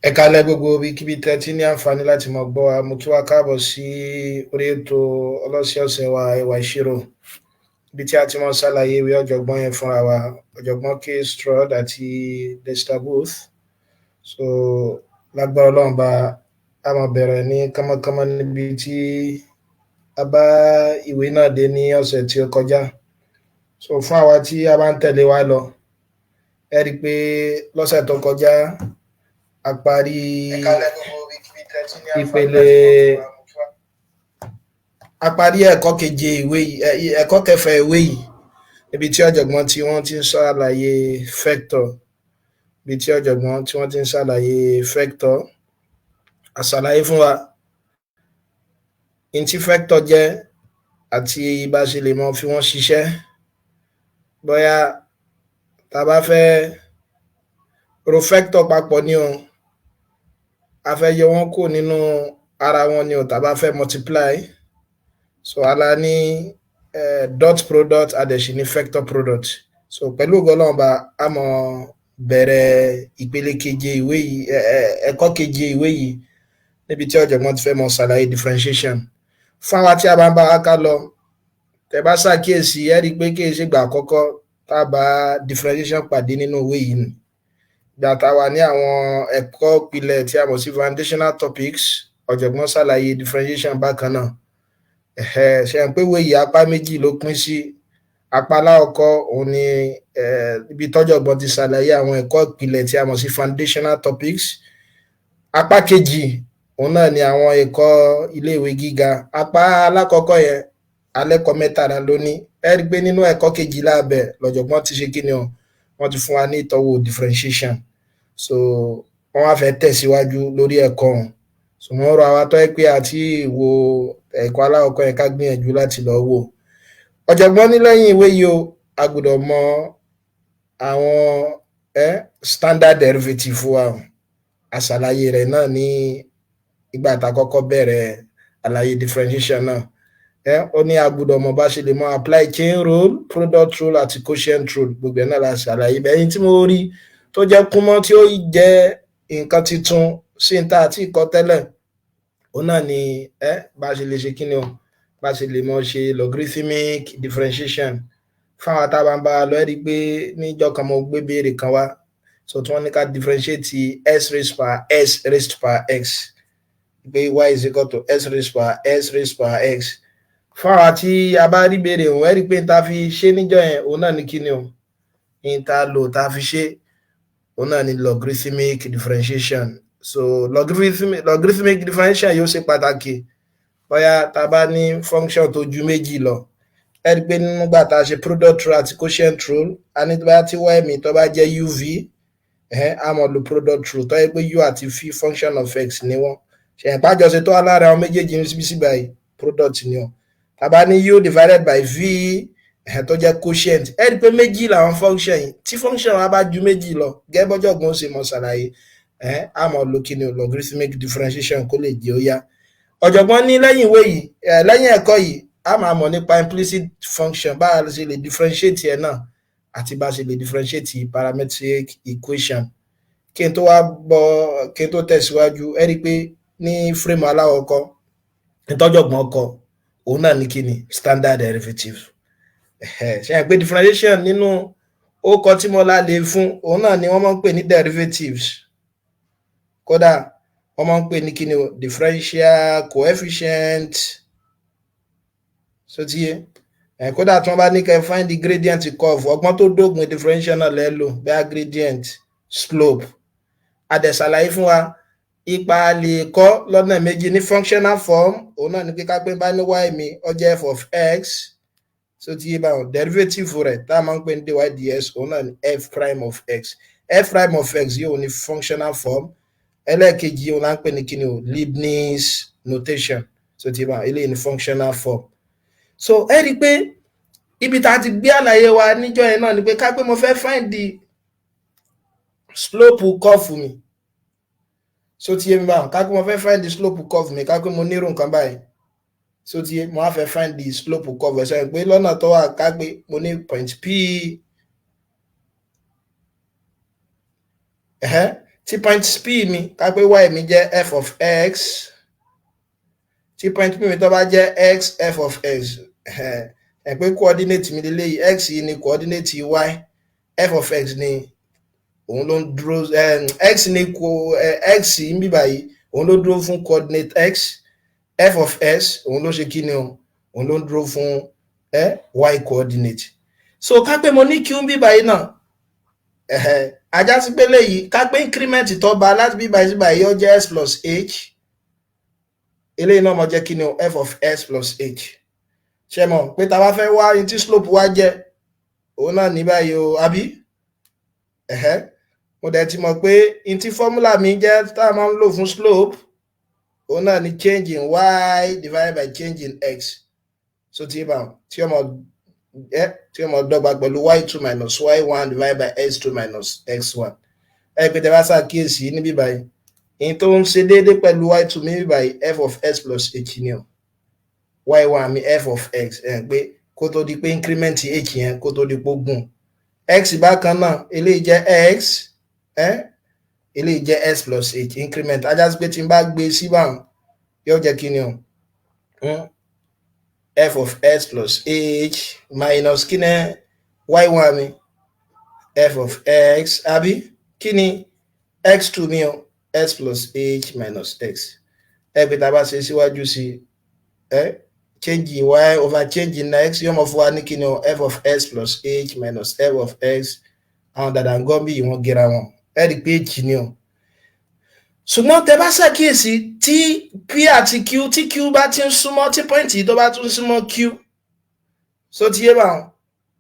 Ẹ káalẹ́ gbogbo ibikíbi tẹ́ ti ní àǹfààní láti máa gbọ́ wa. Mo kí wa káàbọ̀ sí orí ètò ọlọ́sẹ̀ọ̀sẹ̀ wa, Ẹwà Ìṣirò, ibi tí a ti máa ń ṣàlàyé ìwé ọ̀jọ̀gbọ́n yẹn fúnra wa, ọ̀jọ̀gbọ́n K. Stroud àti Dexter Booth. So lágbára Ọlọ́run bá a máa bẹ̀rẹ̀ ní kánmọ́kánmọ́ níbi tí a bá ìwé náà dé ní ọ̀sẹ̀ tí ó kọjá. So fún àwa tí a bá ń tẹ̀lé wa lọ, ẹ rí i pé lọ́sẹ̀ tó kọjá a parí ìpele, a parí ẹ̀kọ́ keje ìwé yìí, ẹ̀kọ́ kẹfà ìwé yìí, níbi tí ọ̀jọ̀gbọ́n tí wọ́n ti ń ṣàlàyé vector, níbi tí ọ̀jọ̀gbọ́n tí wọ́n ti ń ṣàlàyé vector. A ṣàlàyé fún wa n tí vector jẹ́ àti bá a ṣe lè máa fi wọ́n ṣiṣẹ́, bóyá tá a bá fẹ́ ro vector papọ̀ ni o, a fẹ́ yọ wọ́n kúrò nínú ara wọn ni o, tá a bá fẹ́ multiply. So a la ní dot product, a dẹ̀ sì ní vector product. So pẹ̀lú ògo Ọlọ́run bá a máa bẹ̀rẹ̀ ìpele keje ìwé yìí, ẹ̀kọ́ keje ìwé yìí, níbi tí ọ̀jọ̀gbọ́n ti fẹ́ máa ṣàlàyé differentiation. Fún àwa tí a bá ń bá wa ká lọ, tẹ́ bá ṣàkíyèsí, ẹ rí i pé kì í ṣe ìgbà àkọ́kọ́ tá a bá differentiation pàdé nínú ìwé yìí ni. Ìgbà tá a wà ní àwọn ẹ̀kọ́ ìpìlẹ̀ tí a mọ̀ sí foundational topics, ọ̀jọ̀gbọ́n ṣàlàyé differentiation bákan náà. Ṣe mọ̀ pé ìwé yìí, apá méjì ló pín sí. Apá alákọ̀ọ́kọ́ òun ni ibi tọ́jọ̀gbọ́n ti ṣàlàyé àwọn ẹ̀kọ́ ìpìlẹ̀ tí a mọ̀ sí foundational topics. Apá kejì òun náà ni àwọn ẹ̀kọ́ iléèwé gíga. Apá alákọ̀ọ́kọ́ yẹn, alẹ́kọ̀ọ́ 13 ló ní. Ẹ rí i pé nínú ẹ̀kọ́ kejìlá ibẹ̀ lọ̀jọ̀gbọ́n ti ṣe kí ni o, wọ́n ti fún wa ní ìtọ́wò differentiation. So wọ́n wá fẹ́ tẹ̀síwájú lórí ẹ̀kọ́ ọ̀hún. So mo rọ àwa tó jẹ́ pé àti wo ẹ̀kọ́ alákọ̀ọ́kọ́ yẹn, ká gbìyànjú láti lọ wò. Ọ̀jọ̀gbọ́n ní lẹ́yìn ìwé yìí o, a gbọ́dọ̀ mọ àwọn standard derivative wa o. A ṣàlàyé rẹ̀ náà ní ìgbà tá a kọ́kọ́ bẹ̀rẹ̀ àlàyé differentiation náà. Ó ní a gbọ́dọ̀ mọ bá ṣe lè mọ apply chain rule, product rule àti quotient rule. Gbogbo ẹ̀ náà la ṣàlàyé bẹ́ẹ̀. Yín tí mo rí tó jẹ́ kúnmọ́, tí ó jẹ́ nǹkan tuntun sí n tá àti ìkọ́ tẹ́lẹ̀, òun náà ni bá ṣe lè ṣe kí ni o, bá ṣe lè mọ ṣe logarithmic differentiation. Fáwọn tá a bá ń bá a lọ, ẹ rí i pé níjọ́ kan mo gbé béèrè kan wá, so tí wọ́n ní ká differentiate x raised power x raised power x, pé y is equal to x raised power x raised power x. Fáwọn tí a bá rí béèrè òun, ẹ rí i pé tá a fi ṣe níjọ́ yẹn, òun náà ní kí ni o, ní tá a lò tá a fi ṣe, òun náà ní logarithmic differentiation. So logarithmic differentiation yóò ṣe pàtàkì bóyá tá a bá ní function tó ju méjì lọ. Ẹ rí i pé nígbà tá a ṣe product rule àti quotient rule, a ní bóyá tí y mi tó bá jẹ́ uv, a máa lo product rule. Tó yẹ pé u àti v function of x ni wọ́n ṣe, ìpàjọsẹ tó wà lára àwọn méjèèjì níbi sí báyìí, product ni o. Tá a bá ní u divided by v tó jẹ́ quotient, ẹ rí i pé méjì làwọn function yìí. Tí function wa bá ju méjì lọ, gẹ́gẹ́ bọ́jọ̀gbọ́n ṣe mọ̀ ṣàlàyé, a máa lo kí ni o, logarithmic differentiation, kó lè jẹ́ ó yá. Ọ̀jọ̀gbọ́n ní lẹ́yìn ìwé yìí, lẹ́yìn ẹ̀kọ́ yìí, a máa mọ̀ nípa implicit function, bá a ṣe lè differentiate ẹ̀ náà àti bá a ṣe lè differentiate parametric equation. Kí n tó wá bọ́, kí n tó tẹ̀síwájú, ẹ rí i pé ní frame alákọ̀ọ́kọ́ ìtọ́jọ̀gbọ́n kọ, òun náà ní kí ni, standard derivative. Ṣe é pé differentiation nínú orúkọ tí mo la lè fún, òun náà ni wọ́n máa ń pè ní derivatives. Kódà wọ́n máa ń pè ní kíni o, differential coefficient. So ti yé ẹ̀, kódà tí wọ́n bá ní kẹ́ find the gradient curve, ọgbọ́n tó dógùn differential náà lẹ́ lò, bẹ́ẹ̀ gradient, slope. A dẹ̀ ṣàlàyé fún wa ipa lè kọ́ lọ́nà méjì ní functional form. Òun náà ní pé ká pé bá ní y mi ó jẹ́ f of x, so ti yé báwọn, derivative rẹ̀ tá a máa ń pè ní dy dx, òun náà ní f prime of x. F prime of x yóò ní functional form. Ẹlẹ́ẹ̀kejì, òun là ń pè ní kíni o, Leibniz notation. So ti yé báwọn, eléyìí ní functional form. So ẹ rí i pé ibi tá a ti gbé àlàyé wa níjọ́ yẹn náà ni pé ká pé mo fẹ́ find the slope curve mi. So ti yé mi báwọn, ká pé mo fẹ́ find the slope curve mi, ká pé mo nírú nǹkan báyìí. So ti yé, mo á fẹ́ find the slope curve. Ẹ̀ sọ pé lọ́nà tó wà, ká pé mo ní point P. Tí point P mi, ká pé y mi jẹ́ f of x, tí point P mi tó bá jẹ́ x f of x, ẹ pé coordinate mi lélẹ́yìí, x yìí ni coordinate y, f of x ni òun ló ń dúró, x ni x ń bí báyìí, òun ló dúró fún coordinate x, f of x òun ló ṣe kí ni o, òun ló ń dúró fún y coordinate. So ká pé mo ní q ń bí báyìí náà, á já sí pé léyìí, ká pé increment tó bá láti bí báyìí sí báyìí yóò jẹ́ s plus h, eléyìí náà mo jẹ́ kí ni o, f of s plus h. Ṣe mọ̀ pé tá a bá fẹ́ wá ní tí slope wá jẹ́, òun náà ní báyìí o, àbí? Mo dẹ̀ ti mọ̀ pé ní tí formula mi jẹ́ tá a máa ń lò fún slope, òun náà ní change in y divided by change in x. So tí bá tí ọmọ ẹ tí ó mọ dọ́gba pẹ̀lú y2 minus y1 divided by x2 minus x1. Ẹ pé tẹ bá ṣàkíyèsí níbí báyìí, èyí tó ń ṣe déédéé pẹ̀lú y2 mi níbí báyìí, f of s plus h ni o, y1 mi f of x, ẹ pé kó tó di pé increment h yẹn, kó tó di pé ó gùn x bákan náà, eléyìí jẹ́ x, eléyìí jẹ́ s plus h increment. Á já sí pé tí n bá gbé sí báwọn, yóò jẹ́ kí ni o, f of s plus h minus kí ni y1 mi, f of x, àbí kí ni x2 mi o, s plus h minus x. Ẹ pé tá a bá ṣe síwájú sí ẹ, change in y over change in x yóò mọ fún wa ní kí ni o, f of s plus h minus f of x. Àwọn dàdàngọ́ bí wọ́n gera wọn, ẹ rí i pé h ni o. Ṣùgbọ́n tẹ bá ṣàkíyèsí, tí p àti q, tí q bá ti ń súnmọ́, tí point yìí tó bá tún súnmọ́ q, so ti yé báwọn,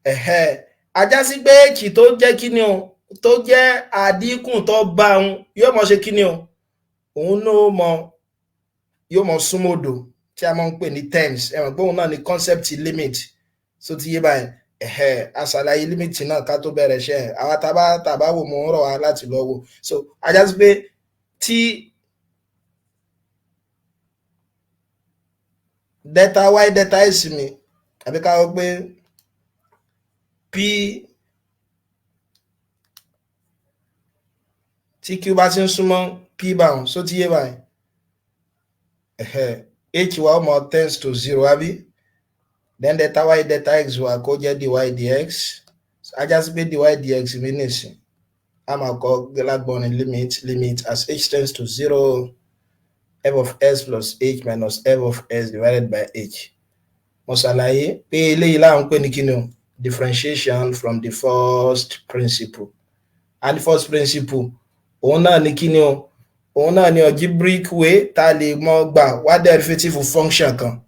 ẹ̀hẹ́, á já sí pé h tó jẹ́ kí ni o, tó jẹ́ àdínkù tó bá òun, yóò mọ ṣe kí ni o, òun náà mọ yóò mọ súnmọ́ òdo tí a máa ń pè ní tends. Ẹ mọ̀ pé òun náà ní concept limit. So ti yé báyìí, ẹ̀hẹ́, a ṣàlàyé limit náà ká tó bẹ̀rẹ̀ iṣẹ́. Àwa tá a bá wò, mo ń rọ̀ wá láti lọ wò. So á já sí pé tí delta y delta x mi, àbí ká wọ́n pé p, tí q bá ti ń súnmọ́ p báwọn, so ti yé báyìí, ẹ̀hẹ́, h wa ó mọ tends to zero, àbí? Then delta y delta x wa kó jẹ́ dy dx. Á já sí pé dy dx mi nìsín, a máa kọ lágbọ́nrin limit as h tends to zero f of s plus h minus f of s divided by h. Mo ṣàlàyé pé eléyìí là ń pè ní kíni o, differentiation from the first principle. And the first principle, òun náà ní kíni o, òun náà ní algebraic way tá a lè mọ gbà wá derivative function kan,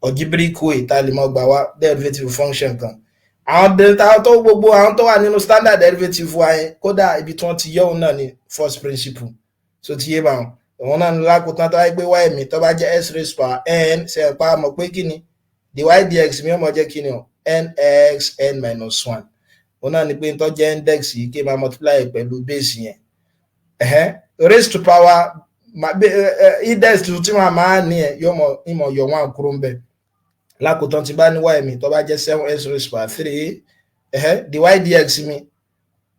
algebraic way tá a lè mọ gbà wá derivative function kan. Àwọn delta tó, gbogbo àwọn tó wà nínú standard derivative wa yẹn, kódà ibi tí wọ́n ti yọ, òun náà ní first principle. So ti yé báwọn, òun náà ní lákòótán, tó wáyé pé y mi tó bá jẹ́ s raised power n, ṣe é pa mọ̀ pé kí ni dy dx mi ó mọ jẹ́ kí ni o, nx n minus one. Òun náà ni pé tó jẹ́ index yìí, kí n máa multiply pẹ̀lú base yẹn, raised to power index tí wọ́n máa ní ẹ̀, yóò mọ ìmọ̀ yọ one kúrò ń bẹ̀. Lákòótán, tí bá ní y mi tó bá jẹ́ seven s raised power three, dy dx mi,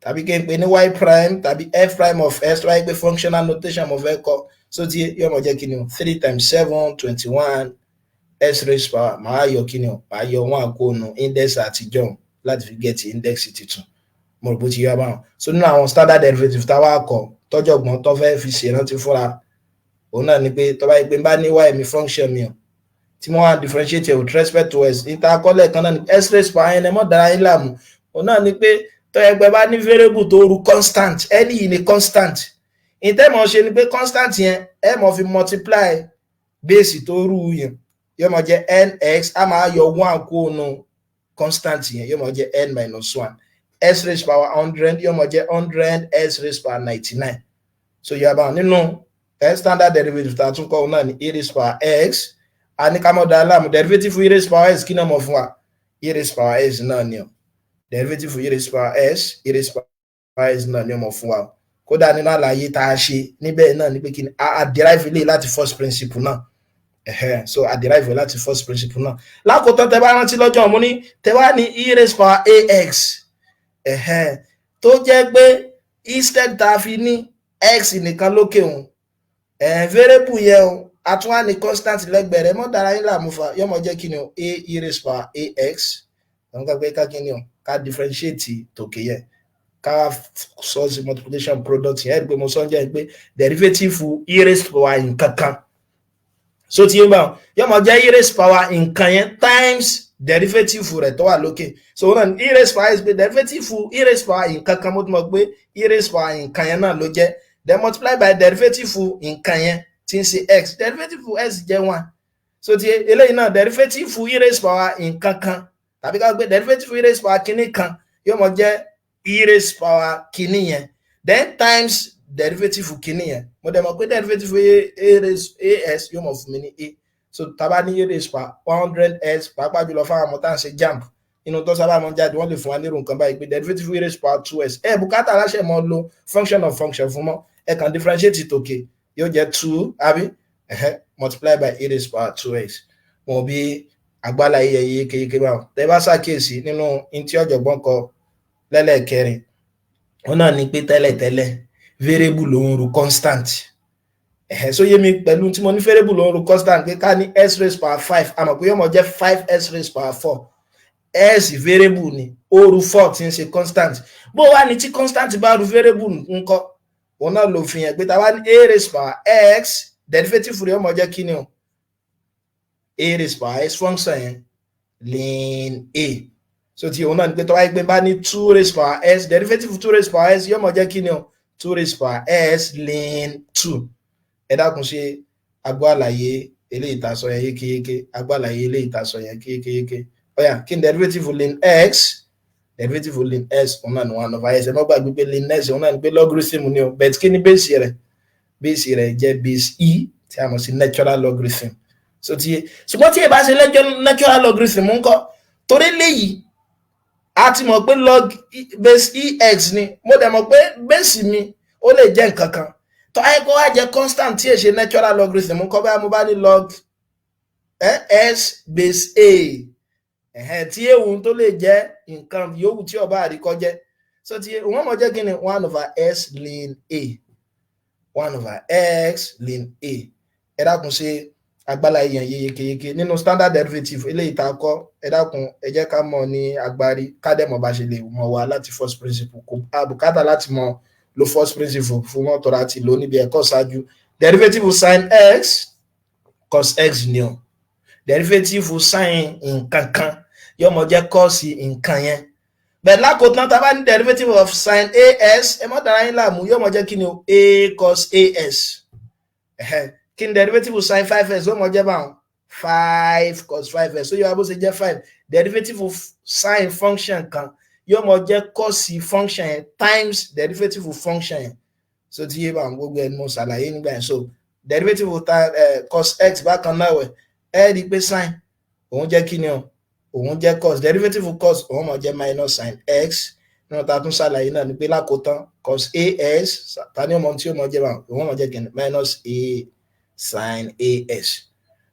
tàbí kí n pè ní y prime tàbí f prime of s, tó wáyé pé functional notation mo fẹ́ kọ, so tí yóò mọ jẹ́ kí ni o, three times 7, 21 s raised power, màá yọ kí ni o, màá yọ one kó nu index àtijọ́ láti fi get index tuntun. Mo rò bó ti yọ báwọn. So nínú àwọn standard derivative tá a wá kọ tọ́jọ̀gbọ́n tó fẹ́ fi ṣèrántí fúnra, òun náà ni pé tó bá yẹ pé n bá ní y mi function mi o, tí mo wá differentiate with respect to s, níta akọ́lẹ̀ kan náà ni s raised power n. Ẹ mọ́ dára yín láàmú. Òun náà ni pé tó yẹ pé bá ní variable tó ru constant, ẹni yìí ni constant, ìtẹ́mọ̀ ṣe ni pé constant yẹn, ẹ mọ̀ fi multiply base tó rú yẹn, yóò mọ̀ jẹ́ nx, a máa yọ one kó nu constant yẹn, yóò mọ̀ jẹ́ n minus one s raised power 100, yóò mọ̀ jẹ́ 100 s raised power 99. So yóò bá nínú standard derivative tá a tún kọ́, òun náà ní e raised power x. A ní ká mọ̀ dá láàmú. Derivative e raised power x, kí náà mọ̀ fún wa? E raised power x náà ni o. Derivative e raised power x, e raised power x náà ni ó mọ̀ fún wa. Kódà nínú àlàyé tá a ṣe níbẹ̀ náà ni pé kí ni a derive ilé láti first principle náà. So a derive láti first principle náà. Lákòótán, tẹ bá rántí lọ́jọ́, mo ní tẹ bá ní e raised power ax, tó jẹ́ pé instead tá a fi ní X nìkan lókè òun ẹ̀ variable yẹn o, a tún wá ní constant lẹ́gbẹ̀ẹ́ rẹ̀. Mọ́ dára yín láàmú fa, yóò mọ jẹ́ kí ni o? A e raised power ax. Àwọn kan pé ká kí ni o? Ká differentiate tòkè yẹn, ká sọ sí multiplication product yẹn. Ẹ rí i pé mo sọ ń jẹ́ pé derivative e raised power nǹkan kan, so ti yín báwọn, yóò mọ jẹ́ e raised power nǹkan yẹn times derivative rẹ̀ tó wà lókè. So wọn náà e raised power is pé derivative e raised power nǹkan kan, mo tún mọ̀ pé e raised power nǹkan yẹn náà ló jẹ́, then multiply by derivative nǹkan yẹn tí ń ṣe x. Derivative x jẹ́ one. So ti eléyìí náà, derivative e raised power nǹkan kan, tàbí ká gbé derivative e raised power kíní kan, yóò mọ jẹ́ e raised power kíní yẹn, then times derivative kíní yẹn. Mo dẹ̀ mọ̀ pé derivative a raised as yóò mọ̀ fún mi ní a. So tá bá ní a raised power 100x, pàápàá jùlọ fáwọn ọmọ tá à ń ṣe JAMB, inú tó sábà máa ń jáde, wọ́n lè fún wa nírú nǹkan báyìí pé derivative a raised power 2x. Ẹ bùkátà aláṣẹ mọ́ lo function of function fún mọ́, ẹ kàn differentiate tòkè, yóò jẹ́ two, àbí multiply by a raised power 2x. Mo bí agbára yíyẹ yékéyéké báwọn. Tẹ bá ṣàkíyèsí nínú ntí ọ̀jọ̀gbọ́n kọ lẹ́lẹ́kẹrin, wọn náà ní pé tẹ́lẹ̀tẹ́lẹ̀ variable ló ń ru constant. So yé mi pẹ̀lú tí mo ní variable ló ń ru constant, pé ká ní x raised power five, àmọ́ pé yóò mọ̀ jẹ́ five x raised power four. X variable ni, ó ru four tí ń ṣe constant. Bó wá ní tí constant bá ru variable ńkọ́? Òun náà ló fi hàn pé tá a bá ní a raised power x, derivative rẹ̀ ó mọ̀ jẹ́ kí ni o? A raised power x function yẹn ln a. So ti òun náà ní pé tó wáyé pé bá ní two raised power x, derivative two raised power x yóò mọ̀ jẹ́ kí ni o? Two raised power x ln two. Ẹ dákun, ṣe agbó àlàyé eléyìí tá a sọ yẹn yékéyéké? Agbó àlàyé eléyìí tá a sọ yẹn yékéyéké? Ó yá, kí ni derivative ln x? Derivative ln x, òun náà ní one over x. Ẹ má gbàgbé pé ln x, òun náà ní pé logarithm ni o. But kí ni base rẹ̀? Base rẹ̀ jẹ́ base e, tí a mọ̀ sí natural logarithm. So ti ṣùgbọ́n tí ẹ bá ṣe natural logarithm ńkọ́? Torí léyìí, a ti mọ̀ pé log base ex ni. Mo dẹ̀ mọ̀ pé base mi ó lè jẹ́ nǹkan kan tó ayé kó wá jẹ́ constant tí ẹ ṣe natural logarithm ńkọ́? Báyà mo bá ní log s base a, tí ewu tó lè jẹ́ nǹkan yòówù tí ọba àríkọ́ jẹ́. So ti wọ́n mọ̀ jẹ́ kí ni? One over s ln a, one over x ln a. Ẹ dákun, ṣe agbára èèyàn yékéyéké nínú standard derivative eléyìí tá a kọ́? Ẹ dákun, ẹ jẹ́ ká mọ̀ ní agbárí, ká dẹ̀ mọ̀ bá ṣe lè mọ̀ wá láti first principle. Kò àbùkátà láti mọ̀ lo first principle fún mọ́tò láti lò níbi ẹ̀kọ́ ṣáájú. Derivative sin x, cos x ni o. Derivative sin nǹkan kan yóò mọ jẹ́ cos nǹkan yẹn. Bẹ́ẹ̀ lákòótán, tá a bá ní derivative of sin as, ẹ má dára yín láàmú, yóò mọ jẹ́ kí ni o? A cos as. Kí ni derivative sin 5x ó mọ jẹ́ báwọn? Five cos 5x. Ó yẹ wá bó ṣe jẹ́ five. Derivative of sin function kan yóò mọ jẹ́ cos function yẹn times derivative of function yẹn. So ti yé báwọn, gbogbo ẹni mo ṣàlàyé nígbà yẹn. So derivative of cos x bákan náà wẹ̀, ẹ rí i pé sin òun jẹ́ kí ni o? Òun jẹ́ cos. Derivative of cos, òun mọ̀ jẹ́ minus sin x. Nínú ta tún ṣàlàyé náà ni pé lákòótán, cos as, ta ni ọmọ tí ó mọ̀ jẹ́ báwọn? Òun mọ̀ jẹ́ kí ni? Minus a sin as.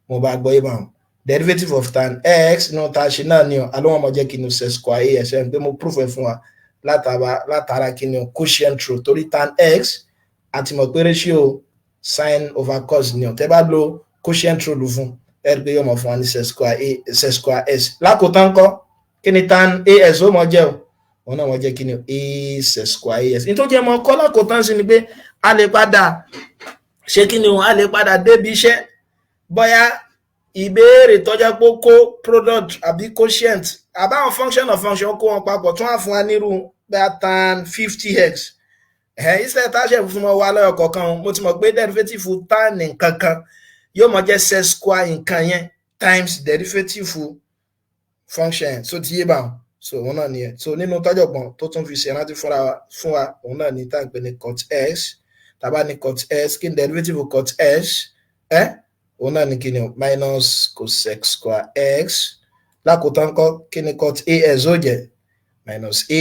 Mo bá gbọ́ yé báwọn. Derivative of tan x, nínú ta ṣe náà ni o, alóhùn ọmọ jẹ́ kí ni? Sec square as. Ẹ̀ pé mo proof ẹ̀ fún wa látara kí ni o? Quotient rule. Torí tan x, a ti mọ̀ pé ratio sin over cos ni o. Tẹ́ bá lo quotient rule fún, ẹ rí i pé yóò mọ̀ fún wa ní sec square a, sec square s. Lákòótán kọ́, kí ni tan as ó mọ̀ jẹ́ o? Òun náà wọ́n jẹ́ kí ni? A sec square as. Nítorí jẹ́ mọ́ kọ́ lákòótán sí ni pé a lè padà ṣe kí ni o? A lè padà débi iṣẹ́, bóyá ìbéèrè tó jẹ́ pé ó kó product àbí quotient àbáwọn function of function, kó wọn papọ̀, tún wá fún wa nírú bóyá tan 50x ẹ̀. Instead tá a ṣe fún wa lọ́yọ̀ kọ̀ọ̀kan, mo ti mọ̀ pé derivative tan nǹkan kan yóò mọ̀ jẹ́ sec square nǹkan yẹn times derivative function. So ti yé báwọn. So òun náà nìyẹn. So nínú tọ́jọ̀gbọ́n tó tún fi ṣèrántí fúnra fún wa, òun náà ní tá à ń pè ní cot x. Tá bá ní cot x, kí ni derivative cot x? Ẹ òun náà ní kí ni? Minus cosec square x. Lákòótán kọ́, kí ni cot as ó jẹ́? Minus a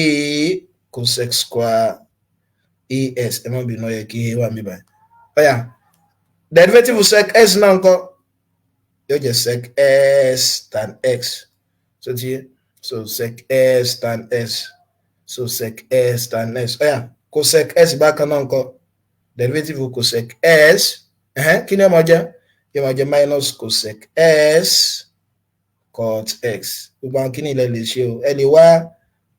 cosec square as. Ẹ má bínú, ó yẹ kí a wà mí báyìí. Ó yá, derivative sec x náà ńkọ́? Yóò jẹ́ sec s tan x. So ti yé. So sec s tan x, so sec s tan x. Ó yá, cosec s bákan náà ńkọ́? Derivative cosec x, kí ni ó máa jẹ́? Yóò máa jẹ́ minus cosec x cot x. Gbogbo àwọn kíní ilẹ̀ lè ṣe o. Ẹ lè wá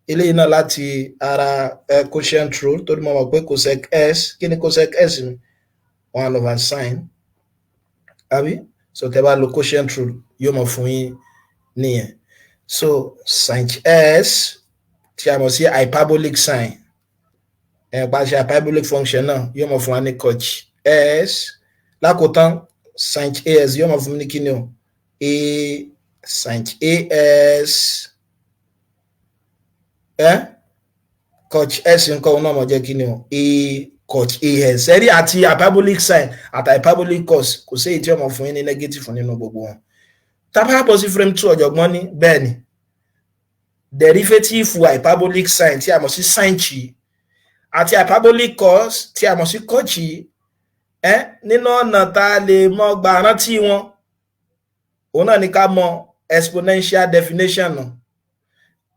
eléyìí náà láti ara quotient rule, torí mo mọ̀ pé cosec x, kí ni cosec x mi? One over sin, àbí? So tẹ́ bá lo quotient rule, yóò mọ̀ fún yín nìyẹn. So sin x, tí a mọ̀ sí hyperbolic sin, ẹ̀ pa ṣe hyperbolic function náà, yóò mọ̀ fún wa ní cot x. Lákòótán, sin ax yóò mọ̀ fún mi ní kíni o? A sin ax. Ẹ cot x nǹkan, òun náà mọ̀ jẹ́ kíni o? A cot ax. Ẹ̀rí àti hyperbolic sin àti hyperbolic cos, kò sí èyí tí ó mọ̀ fún yín ní negative nínú gbogbo wọn. Tá bá bọ́ sí frame 2, ọ̀jọ̀gbọ́n ní bẹ́ẹ̀ ni derivative hyperbolic sin, tí a mọ̀ sí sinh, àti hyperbolic cos, tí a mọ̀ sí cosh, ẹ nínú ọ̀nà tá a lè mọ gbà rántí wọn, òun náà ní ká mọ exponential definition náà.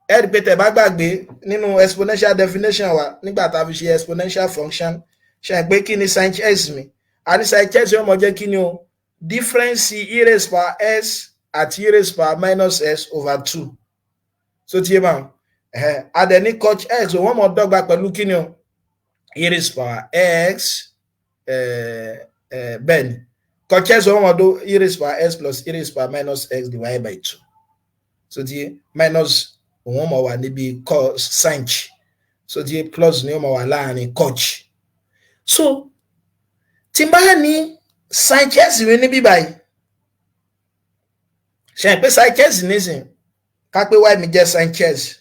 Ẹ rí i pé tẹ́ bá gbàgbé, nínú exponential definition wa, nígbà tá a fi ṣe exponential function, ṣe é pé kí ni sin x mi? A ní sin x yóò mọ jẹ́ kí ni o? Difference e raised power x àti e raised power minus x over two. So ti yé ma a dẹ̀ ní cot x, wọ́n mọ̀ dọ́gba pẹ̀lú kí ni o? E raised power x. Bẹ́ẹ̀ ni, cot x, wọ́n mọ̀ dó e raised power x plus e raised power minus x divided by two. So ti yé, minus òun mọ̀ wà níbi cos sinh, so ti yé, plus ni ó mọ̀ wà láàrin cot. So tí n bá ní sin x mi níbí báyìí, ṣe pé sin x nísìn, ká pé y mi jẹ́ sin x,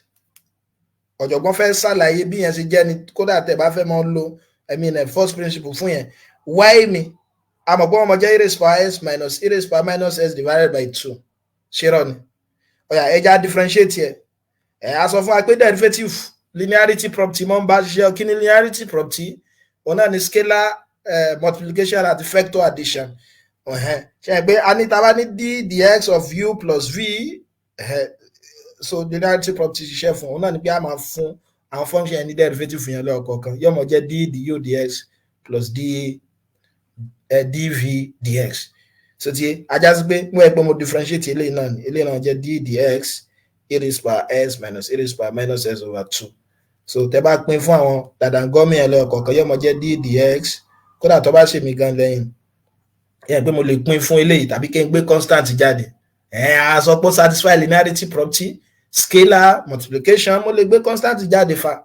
ọ̀jọ̀gbọ́n fẹ́ ṣàlàyé bí yẹn ṣe jẹ́ ni. Kódà tẹ̀ bá fẹ́ mọ́ lo, I mean, first principle fún yẹn, y mi, a mọ̀ pé wọ́n mọ̀ jẹ́ e raised power x minus e raised power minus x divided by two. Ṣé rọ ni? Ó yá, ẹ jẹ́ á differentiate yẹ. Ẹ̀ a sọ fún wa pé derivative, linearity property mọ́ ń bá ṣiṣẹ́. Kí ni linearity property? Òun náà ni scalar multiplication àti vector addition. Ṣe é pé a ní tá a bá ní d dx of u plus v, so linearity property ṣiṣẹ́ fún òun náà ni pé a máa fún àwọn function yẹn ní derivative yẹn lọ́kọ̀ọ̀kan. Yóò mọ̀ jẹ́ d du dx plus d dv dx. So ti ajá sí pé mo ẹ pé mo differentiate eléyìí náà ni, eléyìí náà jẹ́ d dx e raised power x minus e raised power minus x over two. So tẹ bá pín fún àwọn dàdàngọ́mì yẹn lọ́kọ̀ọ̀kan, yóò mọ̀ jẹ́ d dx. Kódà tó bá ṣe mí gan lẹ́yìn yẹn pé mo lè pín fún eléyìí tàbí kí n gbé constant jáde, ẹ̀ á sọ pé satisfy linearity property, scalar multiplication, mo lè gbé constant jáde fa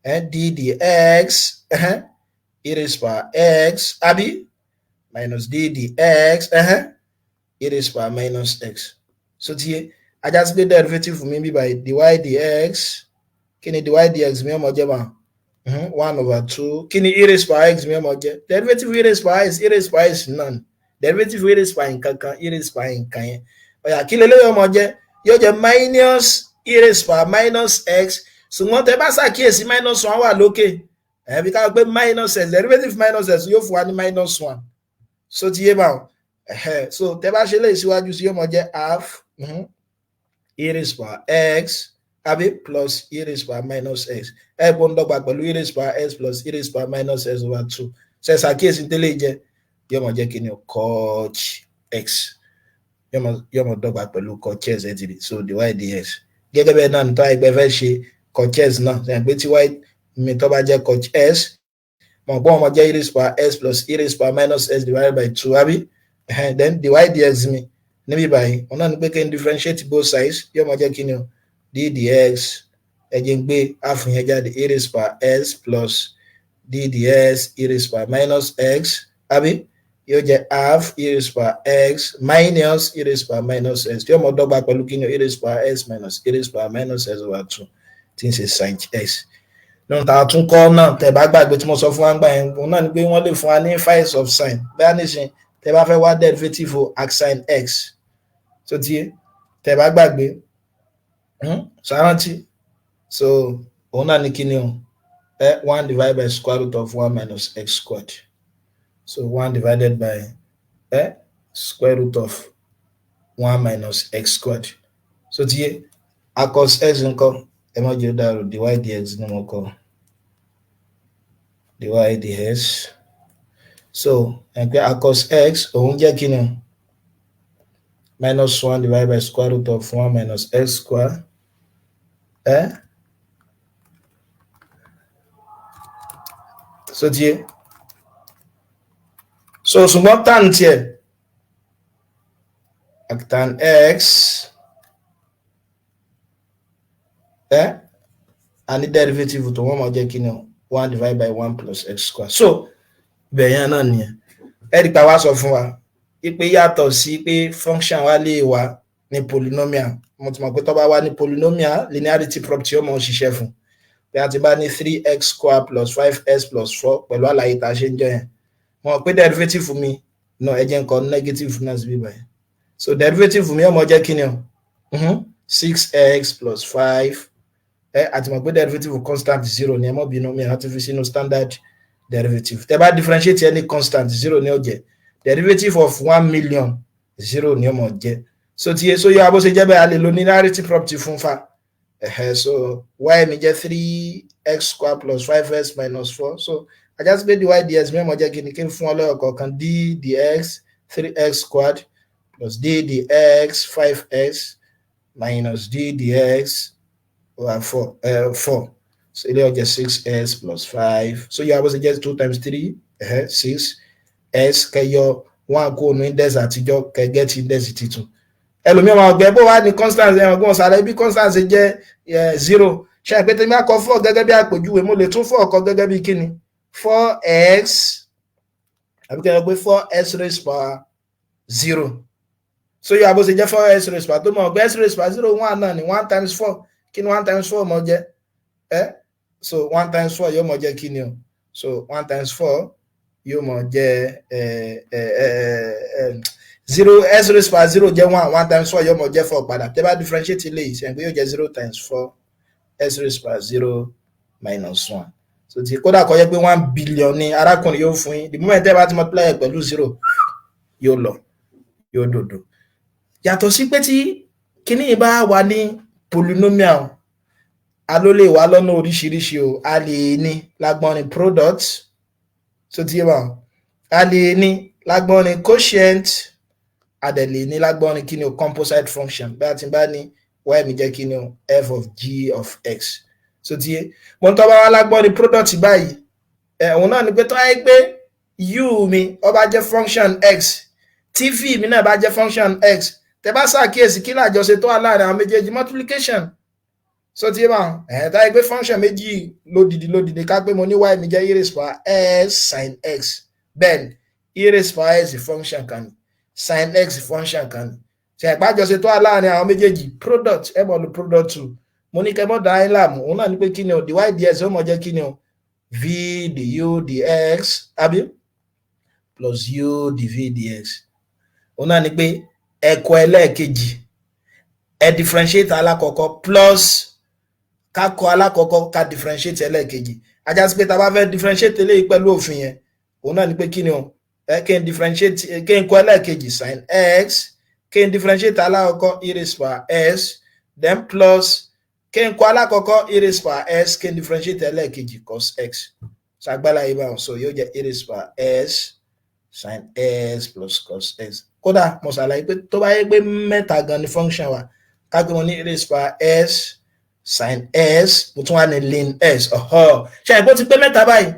ẹ̀ d dx e raised power x, àbí, minus d dx e raised power minus x. So ti yé, ajá sí pé derivative mi bí by dy dx, kí ni dy dx mi ó mọ jẹ́ bá? One over two. Kí ni e raised power x mi ó mọ jẹ́? Derivative e raised power x, e raised power x náà ni derivative e raised power nǹkan kan, e raised power nǹkan yẹn. Ó yá, kí leléyìí ó mọ jẹ́? Yóò jẹ́ minus e raised power minus x, ṣùgbọ́n tẹ́ bá ṣàkíyèsí, minus one wà lókè. Ẹ̀bí ká pé minus x, derivative minus x yóò fún wa ní minus one. So ti yé báwọn. So tẹ́ bá ṣe lè síwájú sí, yóò mọ jẹ́ half e raised power x, àbí, plus e raised power minus x. Ẹ gbọ́n dọ́gba pẹ̀lú e raised power x plus e raised power minus x over two. Ṣe ṣàkíyèsí tẹ́lẹ̀ jẹ́, yóò mọ jẹ́ kí ni o? Cot x yóò mọ dọ́gba pẹ̀lú cot x. Ẹ ti rí. So dy dx, gẹ́gẹ́ bẹ́ẹ̀ náà, nítorí àìpẹ́ fẹ́ ṣe cot x náà, ṣe pé tí y mi tó bá jẹ́ cot x, mọ̀ pé wọ́n mọ jẹ́ e raised power x plus e raised power minus x divided by two, àbí? Then dy dx mi níbí báyìí, wọn náà ní pé kí n differentiate both sides, yóò mọ jẹ́ kí ni o? D dx, ẹ jẹ́ n gbé half yẹn jáde, e raised power x plus d dx e raised power minus x, àbí? Yóò jẹ́ half e raised power x minus e raised power minus x. Yóò mọ dọ́gba pẹ̀lú kí ni o? E raised power x minus e raised power minus x over two, tí ń ṣe sin x. Nínú tá a tún kọ́ náà, tẹ́ bá gbàgbé tí mo sọ fún wa gbà yẹn, òun náà ni pé wọ́n lè fún wa ní inverse of sin. Bẹ́ẹ̀ nísìn, tẹ́ bá fẹ́ wá derivative arcsine x, tó ti yé, tẹ́ bá gbàgbé ṣàrántí. So òun náà ní kí ni o? One divided by square root of one minus x squared. So one divided by square root of one minus x squared. So ti yé, arccos x ńkọ́? Ẹ má jẹ́ ó dàrú, dy dx ni mo kọ, dy dx. So ẹ̀ pé arccos x òun jẹ́ kí ni? Minus one divided by square root of one minus x square. Ẹ so tiẹ̀ so, ṣùgbọ́n tan tiẹ̀, tan x, ẹ a ní derivative tó wọ́n máa jẹ́ kí ni? One divided by one plus x square. So ibẹ̀ yẹn náà nìyẹn. Ẹ rí pa wá sọ fún wa pé yàtọ̀ sí pé function wa lè wà ní polynomial, mo ti mọ̀ pé tó bá wà ní polynomial, linearity property ó máa ṣiṣẹ́ fún bí a ti bá ní three x square plus five x plus four. Pẹ̀lú àlàyé tá a ṣe ń jọ yẹn, mo mọ̀ pé derivative mi náà, ẹ jẹ́ nǹkan negative náà síbí báyìí. So derivative mi ó máa jẹ́ kí ni o? Six x plus five. Ẹ àti mọ̀ pé derivative constant, zero ni. Ẹ mọ̀ bínú mi, àti fi sínú standard derivative. Tẹ́ bá differentiate any constant, zero ni ó jẹ́. Derivative of 1 million, zero ni ó máa jẹ́. So tí so yọ abó ṣe jẹ́ bẹ́ẹ̀, a lè lo linearity property fún fa ẹ̀hẹ́. So y mi jẹ́ three x square plus five x minus four. So ajá sí pé dy dx mi ó máa jẹ́ kí ni? Kí n fún ọ lọ́yọ̀ kọ̀ọ̀kan: d dx three x squared plus d dx five x minus d dx over four. So ilé ó jẹ́ six x plus five. So yọ abó ṣe jẹ́ two times three, six x. Kẹyọ one kó nu index àtijọ́, kẹ get index titun. Ẹlòmíràn máa gbẹ bó wà ní constant. Ẹ̀wọ̀n gbọ́n sàlẹ̀ bí constant ṣe jẹ́ zero. Ṣe àpẹtẹ mi akọ four gẹ́gẹ́ bí àpèjúwe, mo lè tún four kọ gẹ́gẹ́ bí kíni? Four x, àbí kẹ́ ẹ pé four x raised power zero. So yóò àbó ṣe jẹ́ four x raised power tó mọ̀ pé x raised power zero, one náà ni. One times four, kí ni one times four mọ̀ jẹ́ ẹ? So one times four yóò mọ̀ jẹ́ kí ni o? So one times four yóò mọ̀ jẹ́ ẹ ẹ ẹ ẹ zero. X raised power zero jẹ́ one. One times four yóò mọ̀ jẹ́ four padà. Tẹ́ bá differentiate ilé yìí, ṣe pé yóò jẹ́ zero times four x raised power zero minus one. So ti kódà kó jẹ́ pé 1 billion ni arákùnrin yóò fún yín, the moment tẹ́ bá ti multiply ẹ̀ pẹ̀lú zero, yóò lọ, yóò dòdò. Yàtọ̀ sí pé tí kíní yìí bá wà ní polynomial, a ló lè wá lọ́nà oríṣiríṣi o. A lè ní lágbọ́nrin product, so ti yé wa, a lè ní lágbọ́nrin quotient, a dẹ̀ lè ní lágbọ́nrin kí ni o? Composite function. Bí a ti bá ní y mi jẹ́ kí ni o? F of g of x. So ti yé mo ń tọ́ bá wá lágbọ́nrin product báyìí, ẹ̀ òun náà ni pé tó wáyé pé u mi ó bá jẹ́ function x, tí v mi náà bá jẹ́ function x, tẹ́ bá ṣàkíyèsí, kí làjọṣe tó wà láàrin àwọn méjèèjì? Multiplication. So ti yé bá ẹ̀ táyé pé function méjì lódìdí lódìdí, ká pé mo ní y mi jẹ́ e raised power x sin x. Bẹ́ẹ̀ ni, e raised power x function kan ni, sin x function kan ni. Ṣe ìpàjọṣe tó wà láàrin àwọn méjèèjì? Product. Ẹ mọ̀ lo product two. Mo ní kẹ́ mọ́ dá ẹ láàmú. Òun náà ní pé kí ni o? Dy dx ó mọ̀ jẹ́ kí ni o? V du dx, àbí plus u dv dx. Òun náà ní pé ẹ̀kọ́ ẹlẹ́ẹ̀kejì, ẹ differentiate alákọ̀ọ́kọ́, plus ká kọ alákọ̀ọ́kọ́, ká differentiate ẹlẹ́ẹ̀kejì. Ajá sí pé tá a bá fẹ́ differentiate eléyìí pẹ̀lú òfin yẹn, òun náà ní pé kí ni o? Ẹ kí n differentiate, kí n kọ ẹlẹ́ẹ̀kejì sin x, kí n differentiate alákọ̀ọ́kọ́ e raised power x, then plus kí n kọ alákọ̀ọ́kọ́ e raised power x, kí n differentiate ẹlẹ́ẹ̀kejì cos x. Ṣàgbára yìí báwọn. So yóò jẹ́ e raised power x sin x plus cos x. Kódà mo ṣàlàyé pé tó bá yẹ pé mẹ́ta gan ni function wa, ká pé mo ní e raised power x sin x, mo tún wá ní ln x. Ọ̀họ́, ṣe àìpó ti pé mẹ́ta báyìí?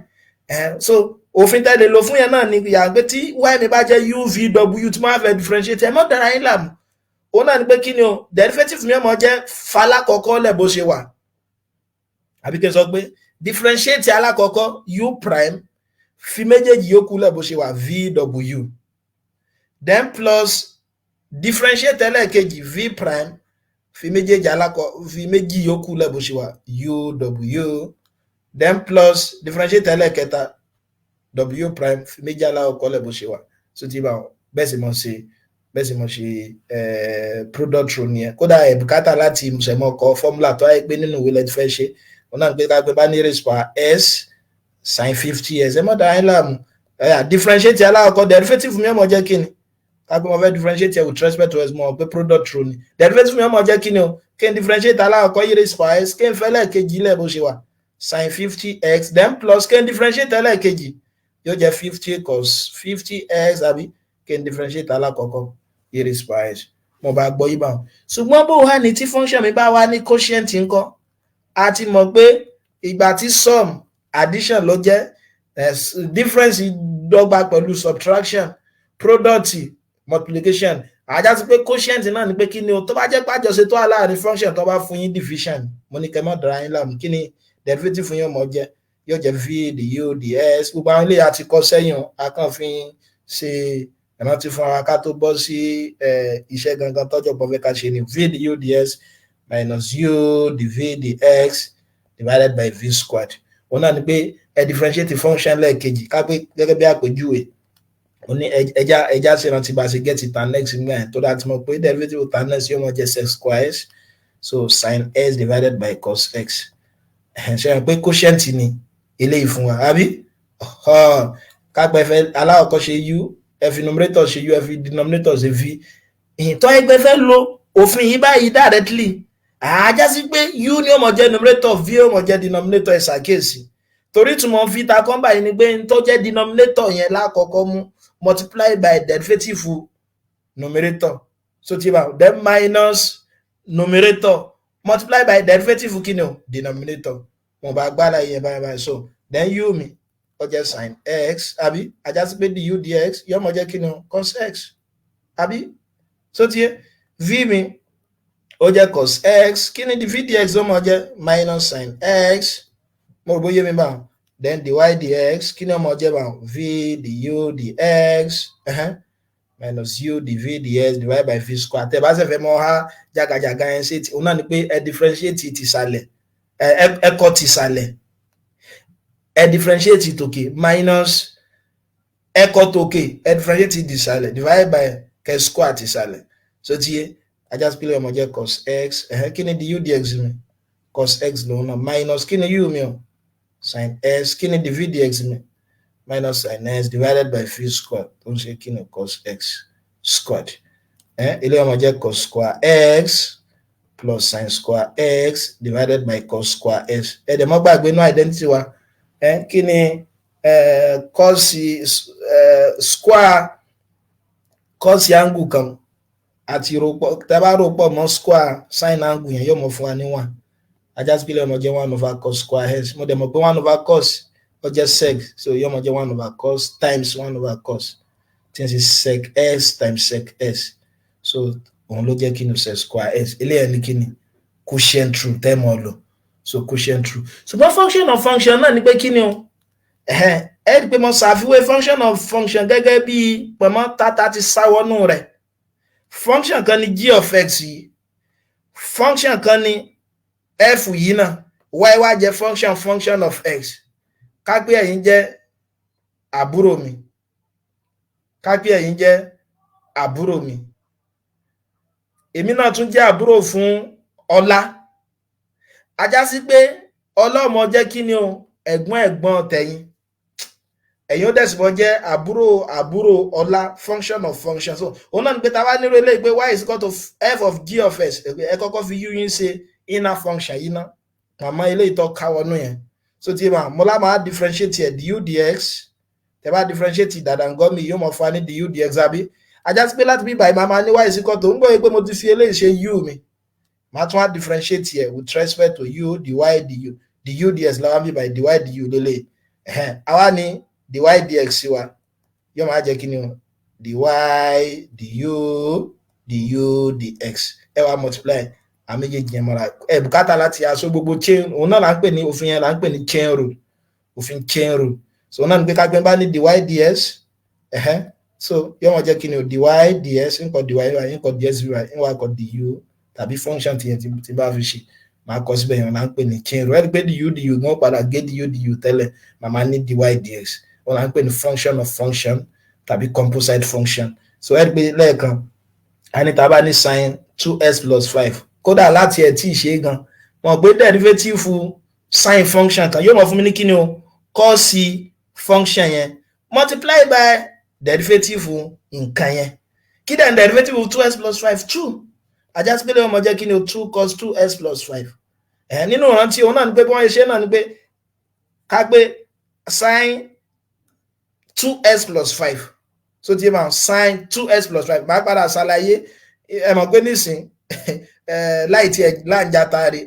So òfin tẹ́lẹ̀ lò fún yẹn náà ni yà pé tí y mi bá jẹ́ uvw, tí mo bá fẹ́ differentiate, ẹ mọ́ dára yín láàmú. Òun náà ni pé kí ni o? Derivative mi ọmọ jẹ́ falákọ̀ọ́kọ́ lẹ̀ bó ṣe wà, àbí kí n sọ pé differentiate alákọ̀ọ́kọ́ u prime, fi méjèèjì yòókù lẹ̀ bó ṣe wà, vw, then plus differentiate ẹlẹ́ẹ̀kejì v prime, fi méjèèjì alákọ̀ fi méjì yòókù lẹ̀ bó ṣe wà, uw, then plus differentiate ẹlẹ́ẹ̀kẹta w prime, fi méjì alákọ̀ọ́kọ́ lẹ̀ bó ṣe wà. So ti bá wọn bẹ́ẹ̀ sì mọ̀ ṣe, bẹ́ẹ̀ sì mọ̀ ṣe product rule nìyẹn. Kódà ẹ̀ bùkátà láti ṣẹ̀mọ́ kọ formula tó wáyé pé nínú ìwé lẹ́ti fẹ́ ṣe. Wọn náà ń pè ká pé bá ní raised power s sin 50 x, ẹ mọ̀ dáa ẹ̀ láàmú. Differentiate alákọ̀ọ́kọ́, derivative mi ọmọ jẹ́ kí ni? Ká pé mo fẹ́ differentiate with respect to x, mo pé product rule ni. Derivative mi ọmọ jẹ́ kí ni o? Kí n differentiate alákọ̀ọ́kọ́ e raised power s, kí n fẹ́ lẹ́ẹ̀kejì lẹ̀ bó ṣe wà, sin 50x, then plus kí n differentiate ẹlẹ́ẹ̀kejì Yóò jẹ́ 50 cos 50x, àbí kí n differentiate alákọ̀ọ́kọ́, e raised by x. Mo bá gbọ́ yí bá wọn. Ṣùgbọ́n bó wà ní tí function mi bá wà ní quotient ńkọ́? A ti mọ̀ pé ìgbà tí sum, addition ló jẹ́, difference dọ́gba pẹ̀lú subtraction, product, multiplication. Á já sí pé quotient náà ni pé kí ni o? Tó bá jẹ́ pàjọṣe tó wà láàrin function tó bá fún yín division, mo ní kẹ́ mọ́ dara yín láàmú. Kí ni derivative fún yín ọmọ jẹ́? Yóò jẹ́ v du dx. Gbogbo àwọn eléyìí àti kọ́ sẹ́yìn, a kàn fi ṣe ìrántí fún wa ká tó bọ́ sí iṣẹ́ gangan tọ́jọ́ pọ̀ fẹ́ ká ṣe ni. V du dx minus u dv dx divided by v squared. Òun náà ni pé ẹ differentiate function lẹ́ẹ̀kejì. Ká pé gẹ́gẹ́ bí àpèjúwe, ó ní ẹja ṣe rántí bá a ṣe get tan x nígbà yẹn, tó dáa ti mọ̀ pé derivative tan x yóò mọ̀ jẹ́ sec square x, so sin x divided by cos x. Ṣe hàn pé quotient ni eléyìí fún wa, àbí? Kápẹ́ fẹ́ aláwọ̀kọ́ ṣe u, ẹ fi numerator ṣe u, ẹ fi denominator ṣe v. Ìtọ́ ẹgbẹ́ fẹ́ lo òfin yìí báyìí directly, á já sí pé u ni ó mọ̀ jẹ́ numerator, v ó mọ̀ jẹ́ denominator. Ẹ̀ ṣàkíyèsí, torí túmọ̀ v ta kọ́ báyìí ni pé n tó jẹ́ denominator yẹn lákọ̀ọ́kọ́ mú, multiply by derivative numerator. So ti bá then minus numerator multiply by derivative kí ni o? Denominator. Mo bá gbára yẹn báyìí báyìí. So then u mi, ó jẹ́ sin x, àbí? Á já sí pé du dx yóò mọ̀ jẹ́ kí ni o? Cos x, àbí? So ti yé, v mi, ó jẹ́ cos x. Kí ni dv dx ó mọ̀ jẹ́? Minus sin x. Mo rò bóyá mi bá. Then dy dx, kí ni ó mọ̀ jẹ́ bá? V du dx minus u dv dx divided by v square. Tẹ́ bá ṣe fẹ́ mọ̀ ha jagajaga yẹn ṣe, òun náà ni pé ẹ differentiate tìsàlẹ̀, ẹ kọ tìsàlẹ̀, ẹ differentiate tòkè, minus ẹ kọ tòkè, ẹ differentiate tìsàlẹ̀, divided by kẹ square tìsàlẹ̀. So ti yé, á já sí pé ó mọ̀ jẹ́ cos x. Kí ni du dx mi? Cos x lòun náà. Minus kí ni u mi o? Sin x. Kí ni dv dx mi? Minus sin x divided by v square, tó ń ṣe kí ni? Cos x squared. Eléyìí ó mọ̀ jẹ́ cos square x plus sin square x divided by cos square x. Ẹ dẹ̀ mọ́ gbàgbé inú identity wa. Kí ni cos square cos angle kan àti ròpọ̀, tẹ́ bá rò pọ̀ mọ́ square sin angle yẹn, yóò mọ̀ fún wa ní one. Á já sí pé ó mọ̀ jẹ́ one over cos square x. Mo dẹ̀ mọ̀ pé one over cos, ó jẹ́ sec, so yóò mọ̀ jẹ́ one over cos times one over cos, tí n ṣe sec x times sec x. So òun ló jẹ́ kí ni? Sec square x. Eléyà ní kí ni? Quotient rule tẹ́ mọ̀ lò. So quotient rule. Ṣùgbọ́n function of function náà ni pé kí ni o? Ẹ rí i pé mo ṣàfiwé function of function gẹ́gẹ́ bí pẹ̀mọ́ tata ti sáwọ́nù rẹ̀. Function kan ní g of x yìí, function kan ní f yìí náà, y wá jẹ́ function function of x. Ká pé ẹ̀yin jẹ́ àbúrò mi, ká pé ẹ̀yin jẹ́ àbúrò mi, èmi náà tún jẹ́ àbúrò fún Ọlá. Á já sí pé ọlọ́mọ jẹ́ kí ni o? Ẹ̀gbọ́n ẹ̀gbọ́n tẹ̀yin. Ẹ̀yin ó dẹ̀sí bọ́ jẹ́ àbúrò àbúrò Ọlá. Function of function. So òun náà ni pé tá a bá nírò eléyìí pé y is equal to f of g of x, ẹ kọ́kọ́ fi u yín ṣe inner function yìí ná, màmá eléyìí tó káwọnú yẹn. So tí ma mo lá máa differentiate ẹ̀, du dx. Tẹ́ bá differentiate dàdàngọ́mì, yóò mọ̀ fún wa ní du dx, àbí? Á já sí pé láti bí báyìí, màá máa ní y is equal to, ń gbọ́ pé mo ti fi eléyìí ṣe u mi, màá tún wá differentiate ẹ̀ with respect to u, dy du, du dx làwọn bí báyìí, dy du lélẹ̀. Àwa ní dy dx wa yóò máa jẹ́ kí ni o? Dy du du dx. Ẹ wá multiply àwọn méjèèjì yẹn mọ́ra. Ẹ bùkátà láti aṣọ gbogbo chain. Òun náà là ń pè ní òfin yẹn, là ń pè ní chain rule, òfin chain rule. So òun náà ní pé kágbẹ́ bá ní dy dx ẹ̀hẹ́n, so yóò máa jẹ́ kí ni o? Dy dx, nǹkan dy y, nǹkan dx y, nǹkan kọ du tàbí function tìyẹn tí bá fi ṣe, máa kọ síbẹ̀ yẹn, là ń pè ní chain rule. Ẹ rí i pé du du gan padà gé du du tẹ́lẹ̀, màmá ní dy dx. Òun là ń pè ní function of function tàbí composite function. So ẹ rí i pé lẹ́ẹ̀kan a ní tá a bá ní sin 2x plus 5, kódà láti ẹ̀ tí ì ṣe é gan mọ̀ pé derivative sin function kan yóò mọ̀ fún mi ní kíni o? Cos function yẹn multiply by derivative nǹkan yẹn. Kí dẹ̀ derivative 2x plus 5? 2. Á já sí pé lè mọ̀ jẹ́ kíni o? 2 cos 2x plus 5. Ẹ̀ nínú ìrántí, òun náà ni pé bí wọ́n ṣe náà ni pé ká pé sin Two x plus five, so ti máa sin two x plus five. Máa padà ṣàlàyé. Ẹ mọ̀ pé nísìn láì tiẹ̀ láǹjà taare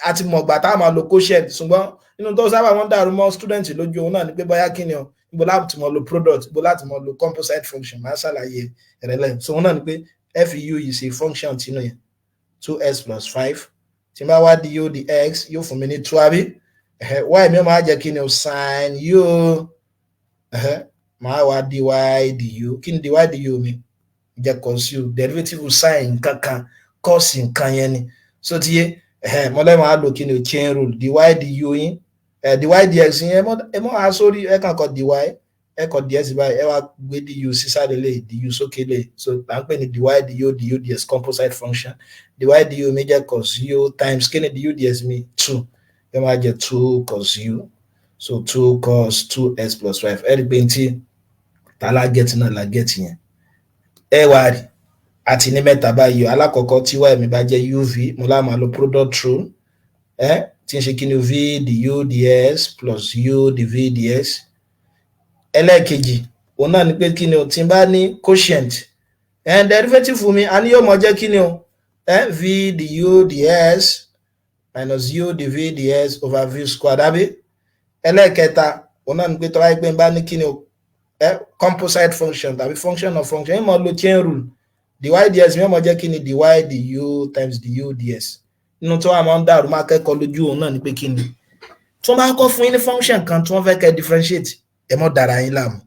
àti mọ̀gbà tá a máa lo quotient, ṣùgbọ́n nínú tó sábà wọ́n dàrú mọ́ student lójú òun náà ni pé bóyá kí ni o, ibo láti mọ̀ lo product, ibo láti mọ̀ lo composite function. Máa ṣàlàyé rẹ̀ lẹ́yìn. So òun náà ni pé ẹ fi u yìí ṣe function tinú yẹn, two x plus five. Tí n bá wá du dx, yóò fún mi ní two, àbí? Y mi máa jẹ́ kí ni o? Sin u. Máa wá dy du. Kí ni dy du mi jẹ́? Cos u. Derivative sin nǹkan kan, cos nǹkan yẹn ni. So ti yé mọ́lẹ́, máa lò kí ni o? Chain rule. Dy du yín, dy dx yín, ẹ mọ́ a sórí, ẹ kàn kọ dy, ẹ kọ dx báyìí, ẹ wá gbé du sísàlẹ̀ lè, du sókè lè. So là ń pè ní dy du du dx, composite function. Dy du mi jẹ́ cos u times kí ni du dx mi? Two. Ẹ máa jẹ́ two cos u. So two cos two x plus five. Ẹ rí i pé ntí tá la get náà la get yẹn. Ẹ wá rí àti ní mẹ́ta báyìí. Alákọ̀ọ́kọ́, tí y mi bá jẹ́ uv, mo lá máa lo product rule, ẹ tí ń ṣe kí ni? V du dx plus u dv dx. Ẹlẹ́ẹ̀kejì, òun náà ni pé kí ni o? Tí n bá ní quotient, ẹ derivative mi a ní yóò mọ jẹ́ kí ni o? Ẹ v du dx minus u dv dx over v squared, àbí? Ẹlẹ́ẹ̀kẹta, òun náà ni pé tó bá yẹ pé n bá ní kí ni o? Ẹ composite function tàbí function of function, ẹ mọ̀ lo chain rule. Dy dx mi mọ̀ jẹ́ kí ni? Dy du times du dx. Nínú tó wà máa ń dàrú máa kẹ́kọ̀ọ́ lójú, òun náà ni pé kí ni? Tí wọ́n bá kọ́ fún yín ní function kan tí wọ́n fẹ́ kẹ́ differentiate, ẹ mọ́ dára yín láàmú.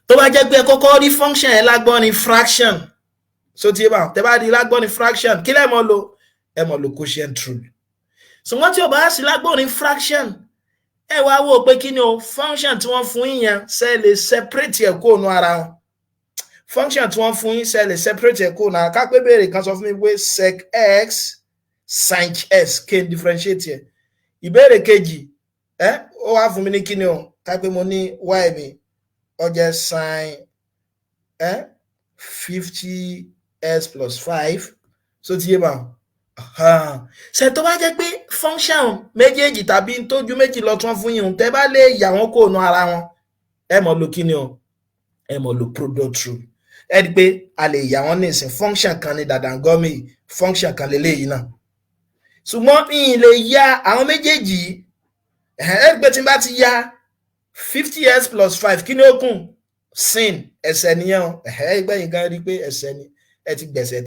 Tó bá jẹ́ pé ẹ kọ́kọ́ rí function yẹn lágbọ́n ní fraction, so ti bá tẹ́ bá rí lágbọ́n ní fraction, kí lẹ́ mọ́ lo? Ẹ mọ́ lo quotient rule. Ṣùgbọ́n tí o bá sí lágbọ́n ní fraction, ẹ wá wò pé kí ni o? Function tí wọ́n fún yín yẹn, ṣe lè separate ẹ̀ kó nu ara wọn? Function tí wọ́n fún yín, ṣe lè separate ẹ̀ kó nu ara? Ká pé béèrè kan sọ fún mi pé sec x sin x, kí n differentiate ẹ̀. Ìbéèrè kejì, ẹ ó wá fún mi ní kí ni o? Ká pé mo ní y mi ó jẹ́ sin ẹ 50x plus five. So ti yé ma ṣe? Tó bá jẹ́ pé function méjèèjì tàbí tójú méjì lọ tún fún yín, tẹ́ bá lè yà wọ́n kó nu ara wọn, ẹ mọ̀ lo kí ni o? Ẹ mọ̀ lo product rule. Ẹ rí i pé a lè yà wọ́n nísìn, function kan ní dàdàngọ́mì, function kan lélẹ́yìí náà, ṣùgbọ́n ìyìn lè ya àwọn méjèèjì yìí. Ẹ rí i pé tí n bá ti ya 50x plus five, kí ni ó kù? Sin ẹsẹ̀ nìyẹn o. Ẹgbẹ́ yìí gan rí i pé ẹsẹ̀ ni ẹ ti gbẹ̀sẹ̀.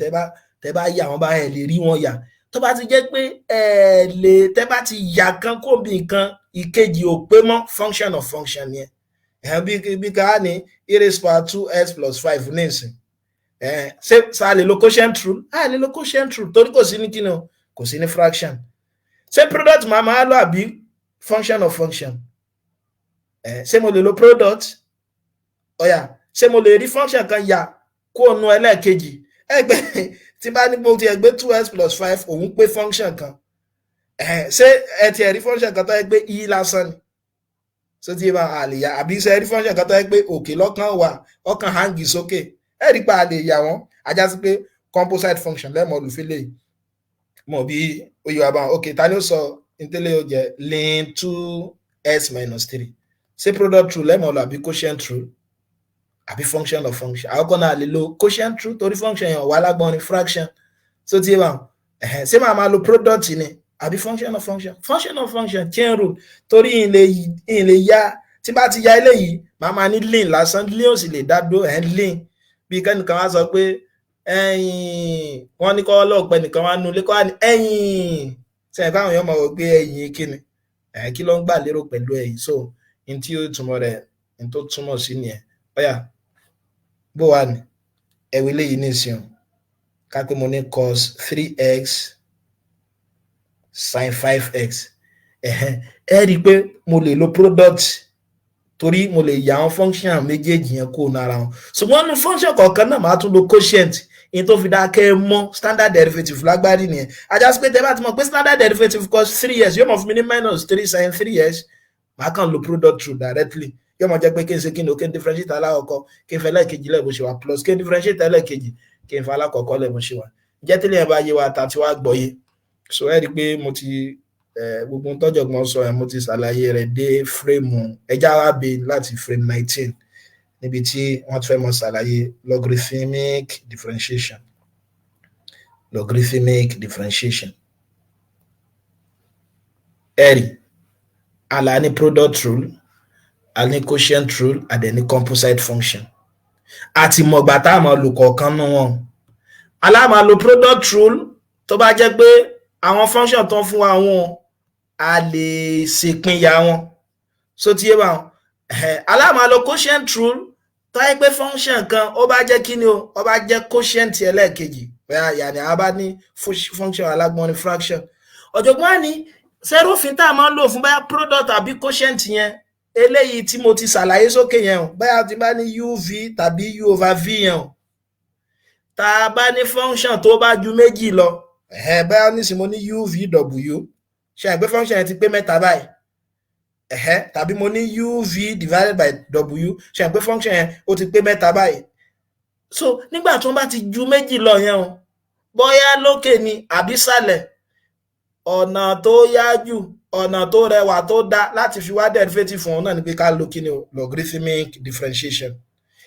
Tẹ́ bá yà wọ́n bá, ẹ lè rí wọn yà. Tó bá ti jẹ́ pé ẹ lè, tẹ́ bá ti yà kan kó bí nǹkan ìkejì ò pé mọ́, function of function yẹn. Bí ká ní e raised power two x plus five nísìn, ṣé ṣá lè lo quotient rule? A lè lo quotient rule torí kò sí ní kíni o? Kò sí ní fraction. Ṣé product máa máa lọ àbí function of function? Ṣé mo lè lo product? Ọ̀yà, ṣé mo lè rí function kan yà kó nu ẹlẹ́ẹ̀kejì? Ẹgbẹ́ tí bá ní mo ti ẹgbẹ́ two x plus five, òun pé function kan. Ṣé ẹ ti ẹ̀ rí function kan tó yẹ pé e lásán ni? So tí bá a lè yà, àbí ṣe rí function kan tó yẹ pé òkè lọ́kàn wà, ọkàn hang sókè? Ẹ rí pa a lè yà wọ́n. Ajá sí pé composite function lẹ́mọ̀ olùfẹ́lẹ̀ mọ̀ bí oyè wa bá wọn. Ok, ta ni ó sọ ntẹ́lẹ̀ ó jẹ́ ln two x minus three? Ṣé product rule lẹ́mọ̀ lọ àbí quotient rule àbí function of function? Àkọ́kọ́ náà, lè lo quotient rule torí function yẹn wà lágbọ́n ní fraction. So tí bá ṣé máa máa lo product ni àbí function of function? Function of function, chain rule, torí ìyìn lè ya. Tí bá ti ya eléyìí, màá máa ní ln lásán, ln ò sì lè dá dúró. Ẹ̀ ln bí kẹ́nìkan wá sọ pé ẹ̀yìn wọ́n ní kọ́ ọlọ́ọ̀pẹ nìkan wá nulẹ̀ kọ́ wá ní ẹ̀yìn sẹ́yìn káwọn èèyàn máa wò pé ẹ̀yìn kí ni, ẹ̀ kí ló ń gbà lérò pẹ̀lú ẹ̀yìn? So n tí ó túmọ̀ rẹ̀, n tó túmọ̀ sí nìyẹn. Ọ̀yà, bó wà ní ẹ̀wí léyìí nísìnyí? Ká pé mo ní cos three x sin five x. Ẹ rí i pé mo lè lo product torí mo lè yà àwọn function méjèèjì yẹn kó nara wọn, ṣùgbọ́n ní function kọ̀ọ̀kan náà, màá tún lo quotient. In tó fi dá kẹ́ ẹ mọ̀ standard derivative lágbárí nìyẹn. Ajá sí pé tẹ́ bá ti mọ̀ pé standard derivative cos three x yóò mọ̀ fún mi ní minus three sin three x, màá kàn lo product rule directly. Yóò mọ̀ jẹ́ pé kí n ṣe kí n o? Kí n differentiate alákọ̀ọ́kọ́, kí n fẹ́ lẹ́ẹ̀kejì lẹ̀ bó ṣe wà, plus kí n differentiate ẹlẹ́ẹ̀kejì, kí n fẹ́ alákọ̀ọ́kọ́ lẹ̀ bó ṣe wà. Jẹ́ tí lèyìn bá yé wa ta tí wàá gbọ́ yé. So ẹ rí i pé mo ti Gbogbo ohun tọ́jọ̀gbọ́n sọ ẹ̀, mo ti ṣàlàyé rẹ̀ dé frame. Ẹjá wa bè láti frame 19, níbi tí wọ́n ti fẹ́ mọ ṣàlàyé logarithmic differentiation. Logarithmic differentiation, ẹ̀rì àlà ní product rule, a ní quotient rule, a dẹ̀ ní composite function. Àti mọ̀gbà tá a máa lò kọ̀ọ̀kan nú wọn. A lá máa lo product rule tó bá jẹ́ pé àwọn function tó ń fún wa wọn, a lè ṣèpínyà wọn. So ti yé báwọn. A lá máa lo quotient rule tó yẹ pé function kan, ó bá jẹ́ kíni o, ó bá jẹ́ quotient ẹlẹ́ẹ̀kejì, bóyá yàní a bá ní function alágbọ́n ní fraction. Ọ̀jọ̀gbọ́n á ní sẹ́rọ̀fin tá a máa ń lò fún bóyá product àbí quotient yẹn, eléyìí tí mo ti ṣàlàyé sókè yẹn o, bóyá tí bá ní uv tàbí u over v yẹn o, tá a bá ní function tó bá ju méjì lọ, bóyá nísìnyí mo ní uvw, ṣe àìpé function yẹn ti pé mẹ́ta báyìí, tàbí mo ní uv divided by w, ṣe àìpé function yẹn ó ti pé mẹ́ta báyìí. So nígbà tí wọ́n bá ti ju méjì lọ yẹn o, bóyá lókè ni àbí sàlẹ̀, ọ̀nà tó yá jù, ọ̀nà tó rẹwà, tó dá láti fi wá derivative fún ọ náà ni pé ká lo kíni o? Logarithmic differentiation.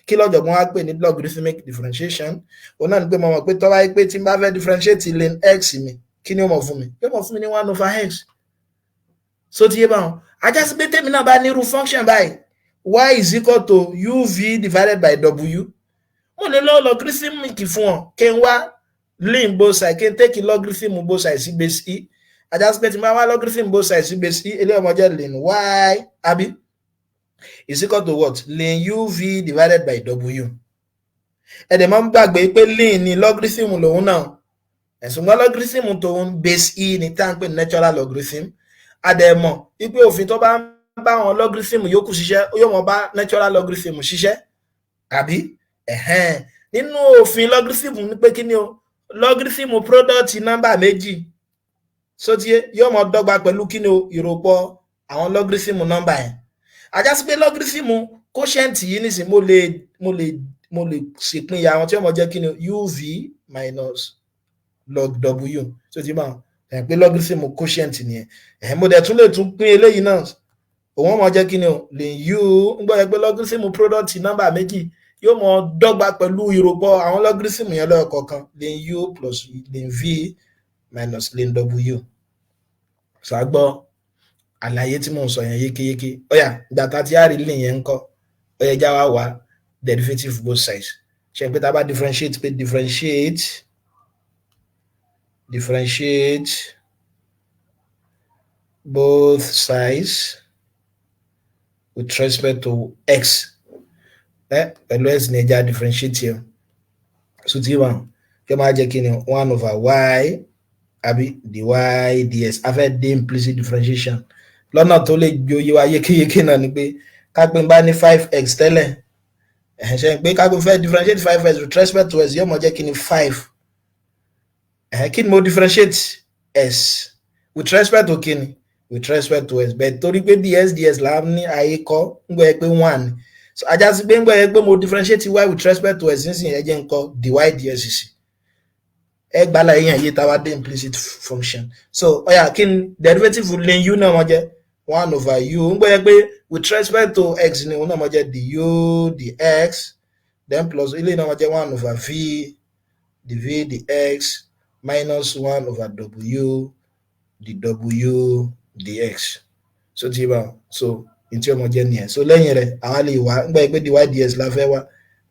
Kí lọ́jọ̀gbọ́n wá pè ní logarithmic differentiation? Òun náà ni pé mo mọ̀ pé tọ́wá yìí pé tí n bá fẹ́ differentiate ln x mi, kí ni ó mọ̀ fún mi? Yóò mọ̀ fún mi ní one over x. So ti yé báwọn. Á já sí pé tèmi náà bá ní irú function báyìí, y is equal to uv divided by w, mo lè lọ logarithmic fún ọ, kí n wá ln both side, kí n take logarithm both sides sí base e. Á já sí pé tí n bá wá logarithm both sides sí base e, eléyìí ọmọ jẹ́ ln y, àbí, is equal to what? Ln uv divided by w. Ẹ dẹ̀ máa ń gbàgbé pé ln ní logarithm lòun náà ẹ̀sùn gbọ́n, logarithm tòun base e ní tá à ń pè ní natural logarithm. A dẹ̀ mọ̀ wípé òfin tó bá ń bá àwọn logarithm yòókù ṣiṣẹ́, yóò mọ̀ bá natural logarithm ṣiṣẹ́, àbí? Ẹ̀hẹ́n, nínú òfin logarithm ní pé kí ni o? Logarithm product nọ́mbà méjì, sótíyé, yóò mọ̀ dọ́gba pẹ̀lú kí ni o? Ìròpọ̀ àwọn logarithm nọ́mbà yẹn. Á já sí pé logarithm quotient yìí nísìn, mo lè ṣèpínyà àwọn tí ó mọ̀ jẹ́ kí ni o? Uv minus log w. Tó ti máa ẹ̀ pé logarithm quotient nìyẹn. Ẹ̀ mo dẹ̀ tún lè tún pín eléyìí náà, òun mọ̀ jẹ́ kí ni o? Ln u. Ń gbọ́ yẹ pé logarithm product nọ́mbà méjì yóò mọ dọ́gba pẹ̀lú ìròpọ̀ àwọn logarithm yẹn lọ́kọ̀ọ̀kan, ln u plus ln v minus ln w. Ṣàgbọ́ àlàyé tí mò ń sọ yẹn yékéyéké? Ó yá, ìgbà tá a ti á rí ln yẹn ńkọ́? Ó yẹ já wá wá derivative both sides. Ṣe pé tá a bá differentiate, pé differentiate both sides with respect to x, pẹ̀lú x ní ẹja differentiate yẹn. So tí wọn kí ẹ máa jẹ́ kí ni? One over y, àbí, dy dx. A fẹ́ dé implicit differentiation lọ́nà tó lè gbé oyé wa yékéyéké náà ni pé kápẹ́ bá ní five x tẹ́lẹ̀, ẹ̀hìn, pé kápẹ́ fẹ́ differentiate five x with respect to x, yóò mọ̀ jẹ́ kí ni? Five. Ẹ̀hìn, kí ni mo differentiate? S with respect to kí ni? With respect to x. Bẹ́ẹ̀ torí pé dx dx là ń ní àyè kọ́ ń gbọ́ yẹ pé one. So á já sí pé ń gbọ́ yẹ pé mo differentiate y with respect to x nísìnyí, ẹ jẹ́ n kọ dy dx sí. Ẹ gbala yẹn yé tá a bá dé implicit function. So ó yá, kí ni derivative ln u náà mọ̀ jẹ́? One over u. Ń gbọ́ yẹ pé with respect to x ni òun náà mọ̀ jẹ́ du dx, then plus ilé náà mọ̀ jẹ́ one over v dv dx minus one over w dw dx. So ti bá so n tí ọmọ jẹ́ nìyẹn. So lẹ́yìn rẹ̀, àwa lè wá ń gbọ́ yẹ pé dy dx la fẹ́ wá.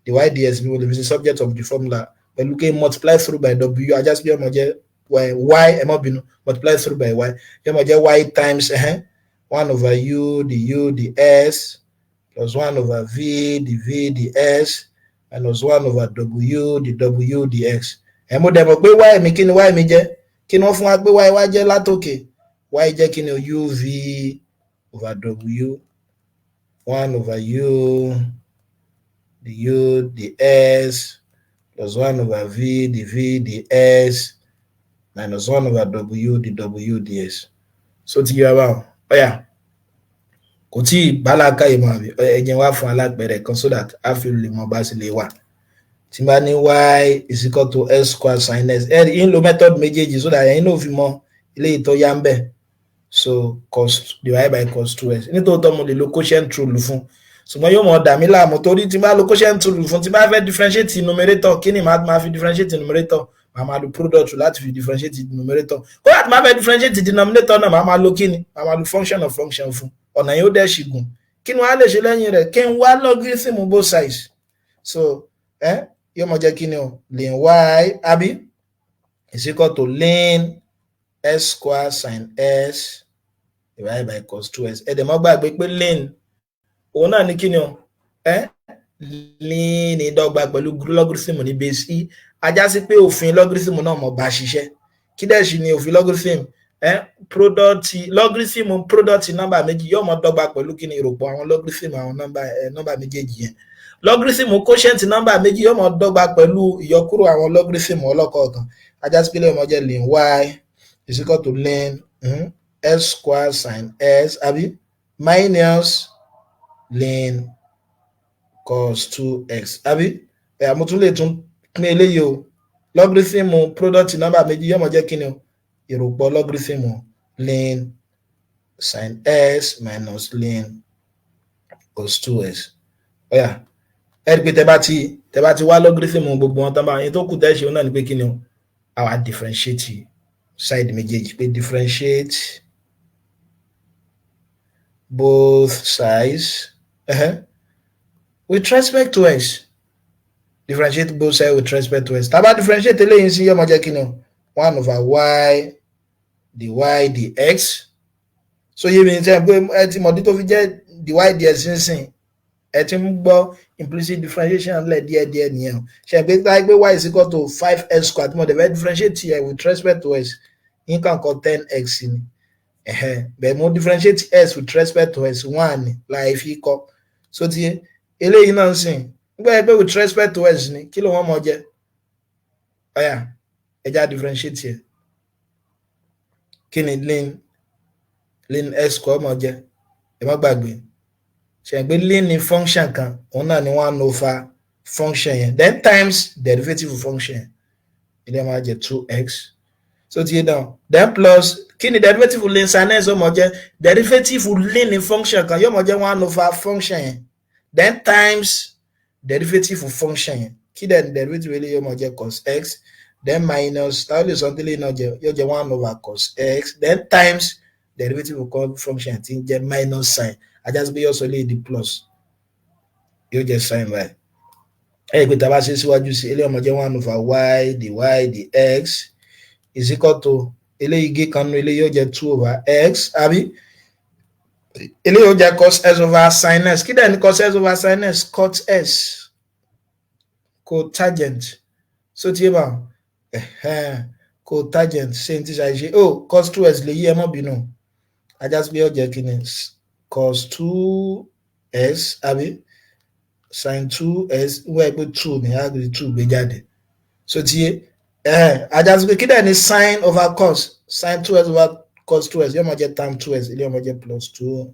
Dy dx mi ò lè fi ṣe subject of the formula pẹ̀lú kí multiply through by w. Á já sí pé ọmọ jẹ́ y, ẹ má bínú, multiply through by y, yóò jẹ́ y times one over u du dx plus one over v dv dx minus one over w dw dx. Ẹ mo dẹ̀ mọ̀ pé y mi, kí ni y mi jẹ́? Kí ni wọ́n fún wa pé y wá jẹ́ látòkè? Y jẹ́ kí ni? Uv over w, one over u du dx plus one over v dv dx minus one over w dw dx. So ti yọ báwọn. Ó yá, kò tí ì bálàkà ìmọ̀, àbí? Ẹ jẹ́ wá fún alápẹ̀rẹ̀ kan so that a fi lè mọ bá sì lè wà. Tí n bá ní y is equal to x square sin x, ẹ ń lo method méjèèjì so that ẹ̀yin náà fi mọ eléyìí tó yá ń bẹ̀. So cos divided by cos two x. Nítòótọ́, mo lè lo quotient rule fún, ṣùgbọ́n yóò mọ̀ dà mí láàmú, torí tí n bá lo quotient rule fún, tí n bá fẹ́ differentiate numerator, kí ni màá máa fi differentiate numerator? Màá máa lo product láti fi differentiate numerator. Kódà tí màá fẹ́ differentiate denominator náà, màá máa lo kíni? Màá máa lo function of function fún. Ọ̀nà yóò dẹ̀ ṣì gùn. Kí ni wọ́n á lè ṣe lẹ́yìn rẹ̀? Kí n wá logarithm both sides. So yóò mọ jẹ́ kí ni o? Ln y, àbí, is equal to ln s square sin s divided by cos 2s. Ẹ dẹ̀ mọ́ gbàgbé pé ln òun náà ní kí ni o? Ln ní dọ́gba pẹ̀lú logarithm ní base e. A já sí pé òfin logarithm náà mọ̀ bá ṣiṣẹ́. Kí dẹ̀ sì ni òfin logarithm? Product logarithm, product nọ́mbà méjì yóò mọ dọ́gba pẹ̀lú kí ni? Ìròpọ̀ àwọn logarithm àwọn nọ́mbà méjèèjì yẹn. Logarithm quotient nọ́mbà méjì yóò mọ dọ́gba pẹ̀lú ìyọkúrò àwọn logarithm ọlọ́kọ̀ọ̀kan. A já sí pé lè mọ jẹ́ ln y is equal to ln s square sin s, àbí, minus ln cos 2x, àbí? Ẹ̀ mo tún lè tún pín eléyìí o. Logarithm product nọ́mbà méjì yóò mọ jẹ́ kí ni o? Ìròpọ̀ logarithm ln sin s minus ln cos 2s. Ó yá, ẹ rí i pé tẹ́ bá ti wá logarithm gbogbo wọn tán bá yín tó kù, tẹ́ ṣe òun náà ni pé kí ni o? A wá differentiate side méjèèjì, pé differentiate both sides with respect to x. Differentiate both sides with respect to x. Tá a bá differentiate eléyìí sí, yóò máa jẹ́ kí ni o? One over y dy dx. So yé mi sẹ́yìn pé ẹ ti mọ̀dí tó fi jẹ́ dy dx nísìn. Ẹ ti ń gbọ́ implicit differentiation lẹ̀ díẹ̀díẹ̀ nìyẹn o. Ṣe pé táyé pé y is equal to 5x square, tí mo dẹ̀ fẹ́ differentiate ẹ̀ with respect to x, nǹkan kan 10x ni. Bẹ́ẹ̀ mo differentiate x with respect to x, one ni láì fi kọ́. So ti eléyìí náà sìn nígbà yẹn pé with respect to x ni, kí ló wọ́n mọ̀ jẹ́? Ó yá, ẹ já differentiate ẹ̀. Kí ni ln x square mọ̀ jẹ́? Ẹ má gbàgbé ṣe pé ln ní function kan, òun náà ni one over function yẹn, then times derivative function yẹn. Ilé máa jẹ́ 2x. So ti yé down. Then plus, kí ni derivative ln sin x ó mọ̀ jẹ́? Derivative ln ní function kan yóò mọ̀ jẹ́ one over function yẹn, then times derivative function yẹn. Kí dẹ̀ ni derivative eléyìí yóò mọ̀ jẹ́? Cos x. Then minus, táwọn lè sọ délé náà jẹ́, yóò jẹ́ one over cos x, then times derivative of function tí ń jẹ́ minus sin. A já sí pé yóò sọ eléyìí di plus, yóò jẹ́ sin báyìí. Ẹ pé tá a bá ṣe síwájú sí eléyìí, ó máa jẹ́ one over y dy dx is equal to eléyìí, gé kan nínú eléyìí, yóò jẹ́ two over x, àbí? Eléyìí yóò jẹ́ cos x over sin x. Kí dẹ̀ ní cos x over sin x? Cot x, cotangent. So tí yé bá cotangent ṣe n tí ṣàìṣe oh, cos 2x lè yí. Ẹ mọ́ bínú. A já sí pé yóò jẹ́ kí ni? Cos 2x, àbí, sin 2x. Wọ́n ẹ pé two ní á rí two gbé jáde. So ti yé? A já sí pé kí dẹ̀ ní sin over cos? Sin 2x over cos 2x yóò máa jẹ́ tan 2x. Ilé yóò máa jẹ́ plus two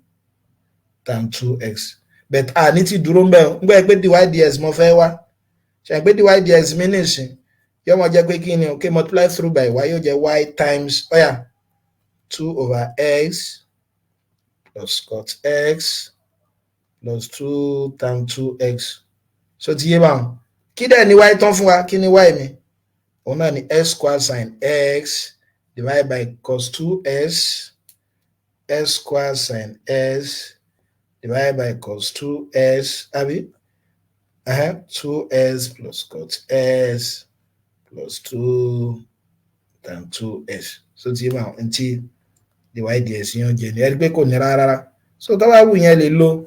tan 2x. But a ní ti dúró ń bẹ̀ ń gbẹ́ pé dy dx mo fẹ́ wá. Ṣe pé dy dx mi nìsín yóò máa jẹ́ pé kí ni? Okay, multiply through by y, yóò jẹ́ y times, ó yá, two over x plus cot x plus two times 2x. So ti yé báwọn? Kí dẹ̀ ni y tán fún wa? Kí ni y mi? Òun náà ni x square sin x divided by cos 2x, x square sin x divided by cos 2x, àbí, 2x plus cot x plus 2 times 2x. So ti yé báwọn? Ntí dy dx yẹn jẹ ní ẹ rí pé kò ní rárá. So tó bá wù yẹn, lè lo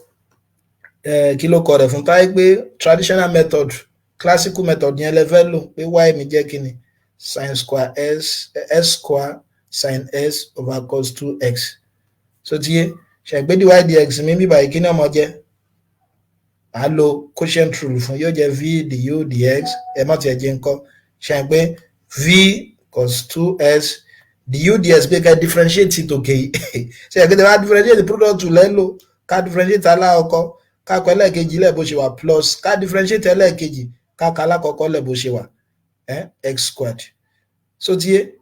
kí ló kọ rẹ̀ fún táyé pé traditional method, classical method yẹn lè fẹ́ lò, pé y mi jẹ́ kí ni? Sin square s, s square sin s over cos 2x. So ti yé? Ṣàgbé dy dx mi bí báyìí, kí ni ọmọ jẹ́? À á lo quotient rule fún, yóò jẹ́ v du dx. Ẹ má tiẹ̀ jẹ́ nǹkan ṣàgbé v cos 2x du dx, pé ká differentiate tòkè yìí. Ṣe é pé tí wọ́n á differentiate product lẹ́lò, ká differentiate alákọ̀ọ́kọ́, ká kọ ẹlẹ́ẹ̀kejì lẹ̀ bó ṣe wà, plus ká differentiate ẹlẹ́ẹ̀kejì, ká kọ alákọ̀ọ́kọ́ lẹ̀ bó ṣe wà, x squared. So ti yé?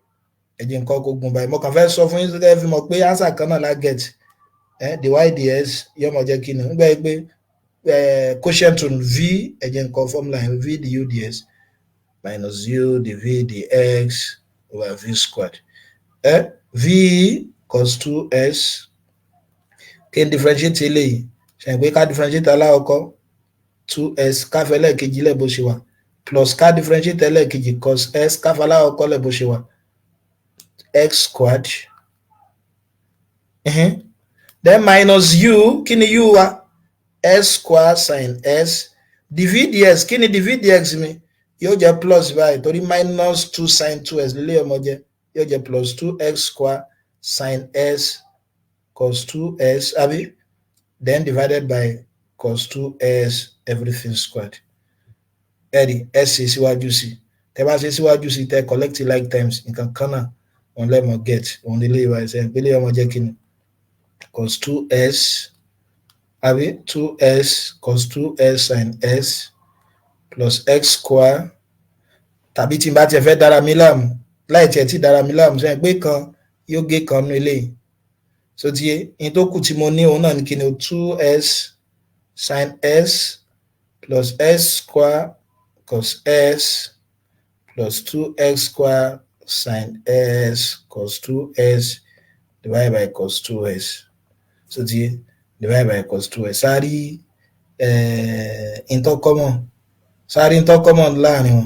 Ẹ jẹ́ nǹkan kó gun báyìí. Mo kàn fẹ́ sọ fún yín kẹ́ fi mọ̀ pé answer kan náà la get. Dy dx yóò mọ̀ jẹ́ kí ni? Nígbà yìí pé quotient rule v, ẹ jẹ́ nǹkan formula yẹn: v du dx minus u dv dx over v squared. V cos 2s, kí n differentiate eléyìí. Ṣe pé ká differentiate alákọ̀ọ́kọ́, 2s, ká fẹ́ lẹ́ẹ̀kejì lẹ̀ bó ṣe wà, plus ká differentiate ẹlẹ́ẹ̀kejì, cos s, ká fẹ́ alákọ̀ọ́kọ́ lẹ̀ bó ṣe wà, x squared. Then minus u, kí ni u wa? S square sin s dv dx. Kí ni dv dx mi? Yóò jẹ́ plus báyìí, torí minus two sin two s lílé ọmọ jẹ́, yóò jẹ́ plus two x square sin s cos two s, àbí? Then divided by cos two s, everything squared. Ẹ̀rí ẹ ṣe síwájú sí, tẹ bá ṣe síwájú sí, tẹ collect like terms, nǹkan kan náà òun lẹ́mọ̀ get. Òun nílé ìwà ẹ̀sẹ̀ ìpínlẹ̀ ọmọ jẹ́ kí ni? Cos two s, àbí? Two s cos two s sin s plus x square. Tàbí tí n bá tiẹ̀ fẹ́ dára mi láàmú, láì tiẹ̀ tí dára mi láàmú, sẹ́yìn pé kan yóò gé kan nú eléyìí, so ti yé ní tó kù tí mo ní, òun náà ní kí ni? Two s sin s plus s square cos s plus two x square sin s cos two s divided by cos two s. So ti yé, divided by cos two s. Sáré ìtọ́kọ́mọ̀, sáré ìtọ́kọ́mọ̀ láàrin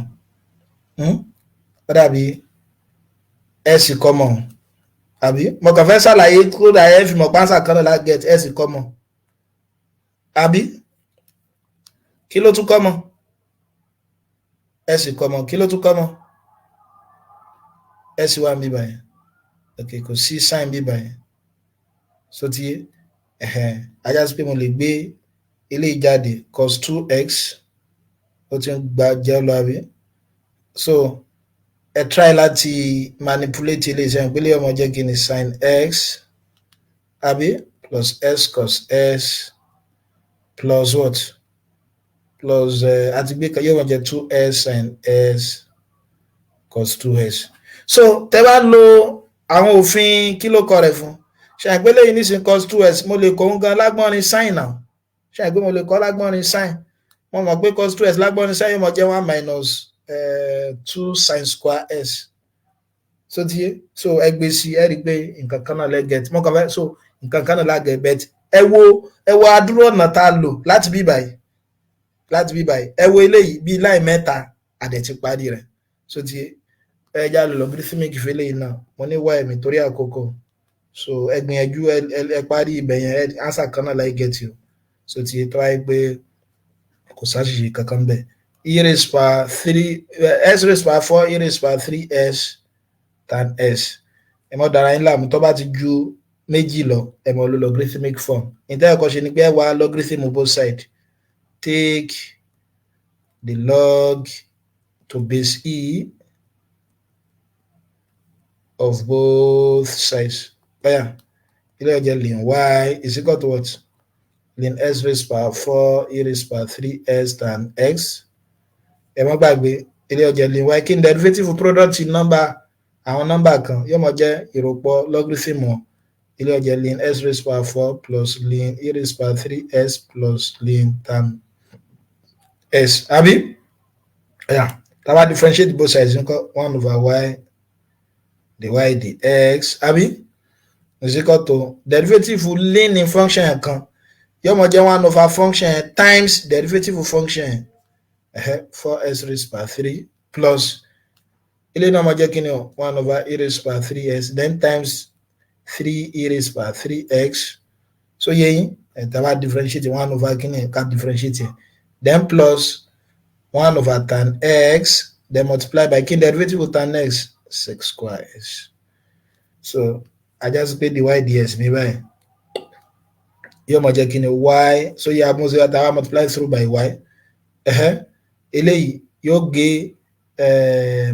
wọn, ó dàbí s common, àbí? Mo kàn fẹ́ ṣàlàyé kó dà ẹ fi mọ̀ pánsá kan náà la get. S common, àbí? Kí ló tún common? S common. Kí ló tún common? S wà níbí báyìí. Ok, kò sí sign bí báyìí. So ti yé, ẹ̀hẹ̀n, ajá sí pé mo lè gbé eléyìí jáde, cos two x, ó ti ń gba jẹ́ lọ, àbí? So ẹ try láti manipulate eléyìí. Sẹ́yìn pé eléyìí ọmọ jẹ́ kí ni? Sin x, àbí? Plus s cos s plus what? Plus àti gbé yóò máa jẹ́ two s sin s cos two s. So tẹ́ bá lo àwọn òfin, kí ló kọ rẹ̀ fún ṣe àìpé lẹ́yìn nísìnyí, cos two s, mo lè kọ́ ń gan lágbọ́nrin sin náà. Ṣe àìpé mo lè kọ́ lágbọ́nrin sin? Mo mọ̀ pé cos two s lágbọ́nrin sin yóò máa jẹ́ one minus two sin square s. So ti yé, so ẹ gbé sí, ẹ rí i pé nǹkan kan náà lẹ get. Mo kàn fẹ́ so nǹkan kan náà la get, but ẹ wo adúrò ọ̀nà tá a lò láti bí báyìí. Ẹ wo eléyìí bíi láì mẹ́ta àdẹ̀ ti parí rẹ̀. So ti yé, ẹ já lọ logarithmic fẹlẹ́ yìí náà. Mo ní wá ẹ̀mí torí àkókò, so ẹ gbìyànjú, ẹ parí ibẹ̀ yẹn. Answer kan náà láì get you. So ti yé, tó wáyé pé kò sáṣìṣe kankan bẹ́ẹ̀, e raised power three s raised power four e raised power three s tan s. Ẹ mọ́ dára yín láàmú, tó bá ti ju méjì lọ, ẹ mọ̀ lo logarithmic form. Ìtẹ́ ẹ̀kọ́ ṣe ni pé ẹ wá logarithm both side. Take the log to base e of both sides. Báyà ilé ọjọ́ ln y is equal to what? Ln s raised power four e raised power three s tan x. Ẹ má gbàgbé, ilé ọjọ́ ln y, kí n derivative product nọ́mbà, àwọn nọ́mbà kan, yóò máa jẹ́ ìròpọ̀ logarithm wọn. Ilé ọjọ́ ln s raised power four plus ln e raised power three s plus ln tan s, àbí? Yeah. Tá bá differentiate both sides ńkọ́? One over y dy dx, àbí? Is equal to derivative ln ní function kan, yóò máa jẹ́ one over function times derivative function, four s raised power three, plus ilé náà máa jẹ́ kí ni o? One over e raised power three s, then times three e raised power three x. So yé yín, ẹ̀ tá bá differentiate one over kí ni, ká differentiate ẹ̀, then plus one over tan x, then multiply by kí ni derivative of tan x? Sec square x. So ajá sí pé dy dx mi báyìí yóò máa jẹ́ kí ni? Y. So yẹ amúnṣe àtàwọn multiply through by y. Eléyìí yóò gé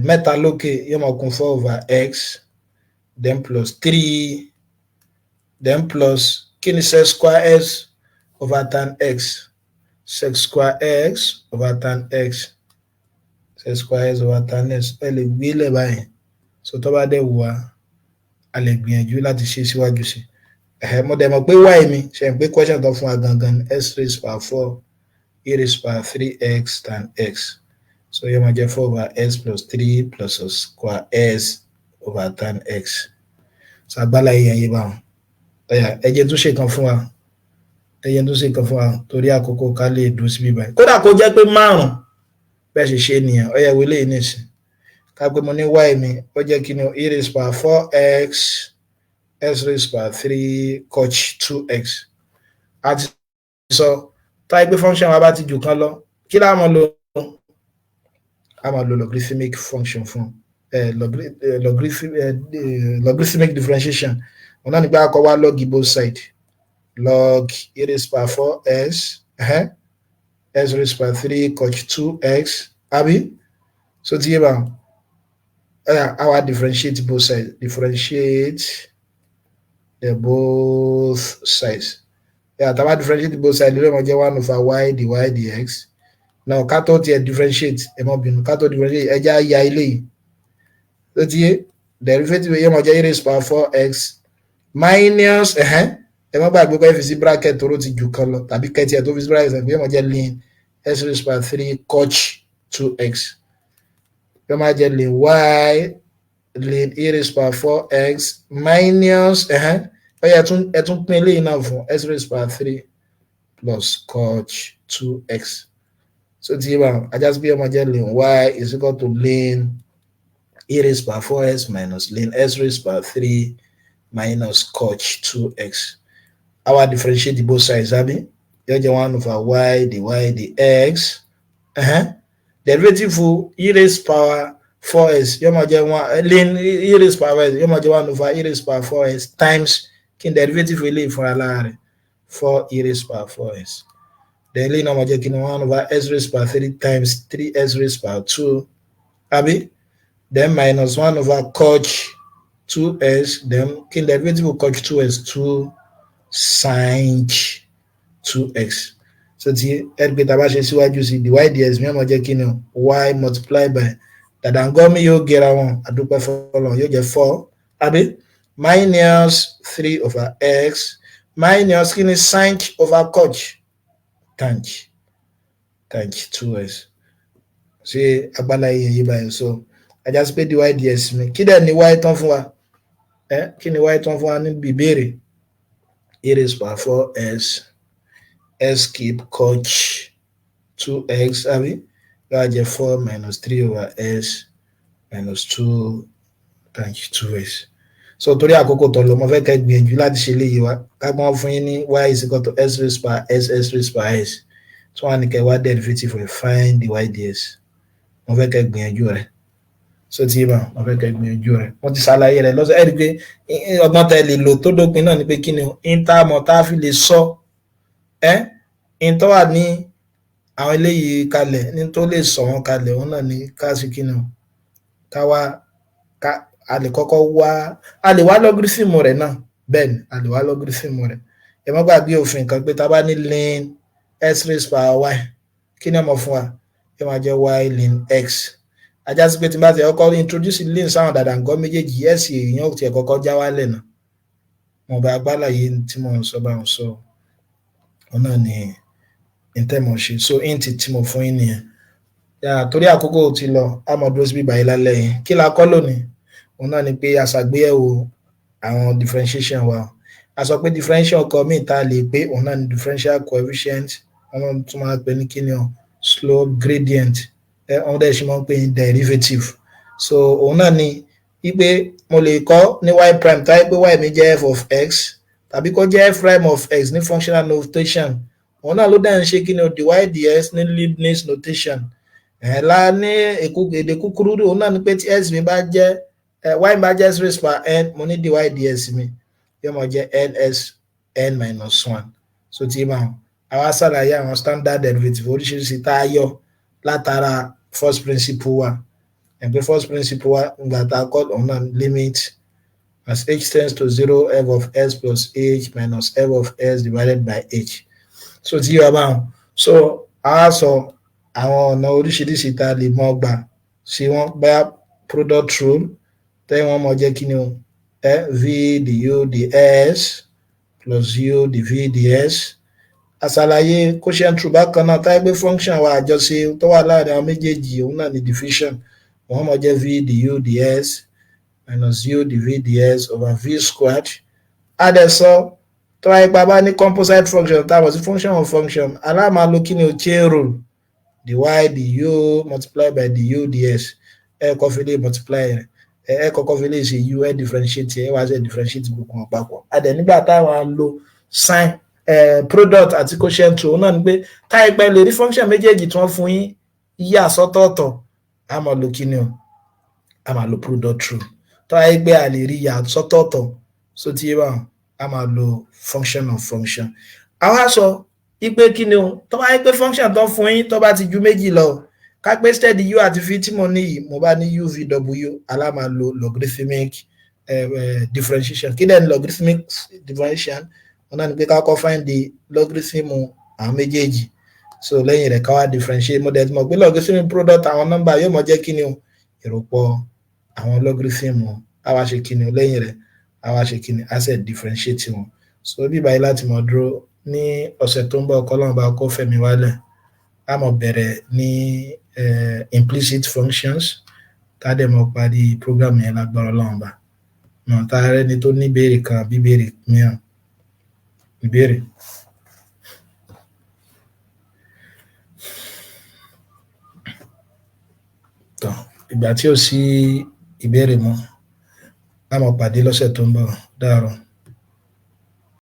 mẹ́ta lókè, yóò máa kún four over x, then plus three, then plus kí ni sec square x over tan x? Sec square x over tan x, sec square x over tan x, ẹ lè gbé lẹ̀ báyìí. So tó bá dẹ̀ wù wá, a lè gbìyànjú láti ṣe síwájú sí i. Mo dẹ̀ mọ̀ pé y mi ṣe ń pé question tó fún wa gangan, x raised power four e raised power three x tan x. So yóò máa jẹ́ four over x plus three plus square x over tan x. So agbára yẹn yé báwọn. Ọ̀yà, ẹ jẹ́ tún ṣe kan fún wa, ẹ jẹ́ tún ṣe kan fún wa torí àkókò, ká lè dúró síbí báyìí. Kódà kó jẹ́ pé márùn bẹ́ẹ̀ ṣe ṣe nìyẹn. Ọ̀yà, ìwé lẹ́yìn nìsín, ká pé mo ní y mi ó jẹ́ kí ni? E raised power four x x raised power three cosh two x. A ti sọ táyé pé function wa bá ti jù kan lọ, kí láà máa lò? A máa lo logarithmic function fún logarithmic differentiation. Wọn náà ní pé a kọ wá log both side, log e raised power four x x raised power three cosh two x, àbí? So ti yé bá a wá differentiate both sides, differentiate the both sides. Yeah, tá a bá differentiate both sides, lórí ọmọ jẹ́ one over y dy dx. Now, ká tó tiẹ̀ differentiate, ẹ má bínú, ká tó differentiate, ẹ jẹ́ á ya ilé yìí. Tó ti yé, derivative yóò máa jẹ́ e raised power four x minus, ẹ má gbàgbé pé fi sí bracket tó ti jù kan lọ, tàbí kẹ́tì ẹ̀ tó fi sí bracket yóò máa jẹ́ ln x raised power three cosh two x, yóò máa jẹ́ ln y ln e raised power four x minus, ó yẹ ẹ tún pín eléyìí náà fún x raised power three plus cosh two x. So ti yé báwọn, á já sí pé ó máa jẹ́ ln y is equal to ln e raised power four x minus ln x raised power three minus cosh two x. A wá differentiate both sides, àbí? Yóò jẹ́ one over y dy dx. Derivative e raised power four x yóò máa jẹ́ one ln e raised power x, yóò máa jẹ́ one over e raised power four x times kí n derivative eléyìí fúnra lára rẹ̀, four e raised power four x. Then eléyìí náà máa jẹ́ kí ni? One over x raised power three times three x raised power two, àbí? Then minus one over cosh two x. Then kí n derivative cosh two x? Two sin two x. So ti ẹ pé tá a bá ṣe síwájú sí, dy dx mi máa jẹ́ kí ni? Y multiply by dàdàngọ́mí yóò gera wọn, àdúpẹ́ fọlọ́, yóò jẹ́ four, àbí? Minus three over x minus kí ni sin over cosh? Tanh, tanh two x. Ṣé agbára yìí yìí báyìí? So á já sí pé dy dx mi, kí dẹ̀ ni y tán fún wa? Ẹ kí ni y tán fún wa níbi ìbéèrè? E raised power four x x cube cosh two x, àbí? Yóò jẹ́ four minus three over x minus two times two x. So torí àkókò tó lọ, mo fẹ́ kẹ́ gbìyànjú láti ṣe eléyìí wá. Ká gbọ́n fún yín ní y is equal to x raised power x x raised power x, tí wọ́n á ní kẹ́ wá derivative rẹ̀, find dy dx. Mo fẹ́ kẹ́ gbìyànjú rẹ̀. So tí yé bá, mo fẹ́ kẹ́ gbìyànjú rẹ̀. Wọ́n ti ṣàlàyé rẹ̀ lọ́sọ̀. Ẹ̀ rí i pé ọgbọ́n tẹ lè lò tó dópin náà ni pé kí ni intamọ̀ tá a fi lè sọ ẹ́ in tó wà ní àwọn eléyìí kalẹ̀ ní tó lè sọ wọn kalẹ̀, òun náà ni ká sí kí ni o, ká wá ká a lè kọ́kọ́ wá, a lè wá logarithm rẹ̀ náà. Bẹ́ẹ̀ ni, a lè wá logarithm rẹ̀. Ẹ má gbàgbé òfin kan pé tá a bá ní ln x raised power y, kí ni ó máa fún wa? Yóò máa jẹ́ y ln x. Á já sí pé tí n bá ti kọ́kọ́ introduce ln sáwọn dàdàngọ́ méjèèjì, x èèyàn tiẹ̀ kọ́kọ́ já wálẹ̀ náà. Mo bá agbálàyé tí mo ń sọ báwọn sọ, òun náà ni ntẹ́mọ̀ ṣe. So hint tí mo fún yín nìyẹn. Torí àkókò ti lọ, a mọ̀ dúró síbí báyìí lálẹ́ yìí. Kí la kọ́ lónìí? Òun náà ni pé a ṣàgbéyẹ̀wò àwọn differentiation wa. A sọ pé differential ọkọ míì tá a lè pé òun náà ni differential coefficient. Wọ́n tún máa pè ní kíni o? Slope, gradient. Ẹ wọ́n dẹ̀ ṣe máa ń pè ní derivative. So òun náà ni wípé mo lè kọ́ ní y prime, táyé pé y mi jẹ́ f of x, tàbí kó jẹ́ f prime of x ní functional notation. Òun náà ló dẹ̀ ń ṣe kíni o? Dy dx ní Leibniz notation. Ẹ̀ la ní èdè kúkúrú, òun náà ni pé tí x mi bá jẹ́ y bá jẹ́ x raised power n, mo ní dy dx mi yóò máa jẹ́ ns n minus one. So tí ma àwa ṣàlàyé àwọn standard derivative oríṣiríṣi tá a yọ látara first principle wa. Ẹ̀pẹ́ first principle wa ìgbà tá a kọ́, òun náà limit as h tends to zero f of x plus h minus f of x divided by h. So tí yóò bá wọn, so a sọ àwọn ọ̀nà oríṣiríṣi tá a lè mọ̀ gbà sí wọn, bóyá product rule. Tẹ́yìn wọn mọ̀ jẹ́ kí ni o? V du dx plus u dv dx. Àṣàlàyé quotient rule bákan náà, táyé pé function wa, àjọṣe tó wà láàrin àwọn méjèèjì, òun náà ni division. Wọ́n mọ̀ jẹ́ v du dx minus u dv dx over v squared. A dẹ̀ sọ, tó wáyé pa bá ní composite function, tá a mọ̀ sí function of function, a máa lo kí ni o? Chain rule: dy du multiply by du dx. Ẹ kọ́ fi lè multiply rẹ̀, ẹ kọ́kọ́ fi lè ṣe u, ẹ differentiate, ẹ wá ṣe differentiate gbogbo wọn papọ̀. A dẹ̀ nígbà táwọn lo sign product àti quotient rule náà ni pé táyé pẹ́ lè rí function méjèèjì tí wọ́n fún yín yíyà sọ́tọ̀ọ̀tọ̀, a máa lo kí ni o? A máa lo product rule. Tó wáyé pé a lè rí yà sọ́tọ̀ọ̀tọ̀, so tí yé báwọn, a máa lo function of function. Àwa sọ ipe kí ni o? Tó wáyé pé function tó fún yín, tó bá ti ju méjì lọ, ká pé steady u àti v tí mo ní yìí, mo bá ní uvw, a lá máa lo logarithmic differentiation. Kí dẹ̀ ni logarithmic differentiation? Wọn náà ni pé ká kọ́ find the logarithm àwọn méjèèjì, so lẹ́yìn rẹ̀ ká wá differentiate. Mo dẹ̀ ti mọ̀ pé logarithm product àwọn nọ́mbà yóò mọ̀ jẹ́ kí ni o? Ìròpọ̀ àwọn logarithm wọn. Á wá ṣe kí ni o lẹ́yìn rẹ̀? Á wá ṣe kí ni? Á ṣe differentiate wọn. So bí báyìí láti mọ̀ dúró ní ọ̀sẹ̀ tó ń bọ̀. Kọ́lọ́run bá kó fẹ̀mí wálẹ̀, á mọ̀ bẹ̀rẹ̀ ní implicit functions, tá a dẹ̀ mọ̀ parí program yẹn lágbára Ọlọ́run bá mọ̀. Tá a rẹ́ni tó ní ìbéèrè kan àbí ìbéèrè mìíràn, ìbéèrè. Tọ́ ìgbà tí ò sí ìbéèrè mọ́, á mọ̀ pàdé lọ́sẹ̀ tó ń bọ̀. Dàárọ̀.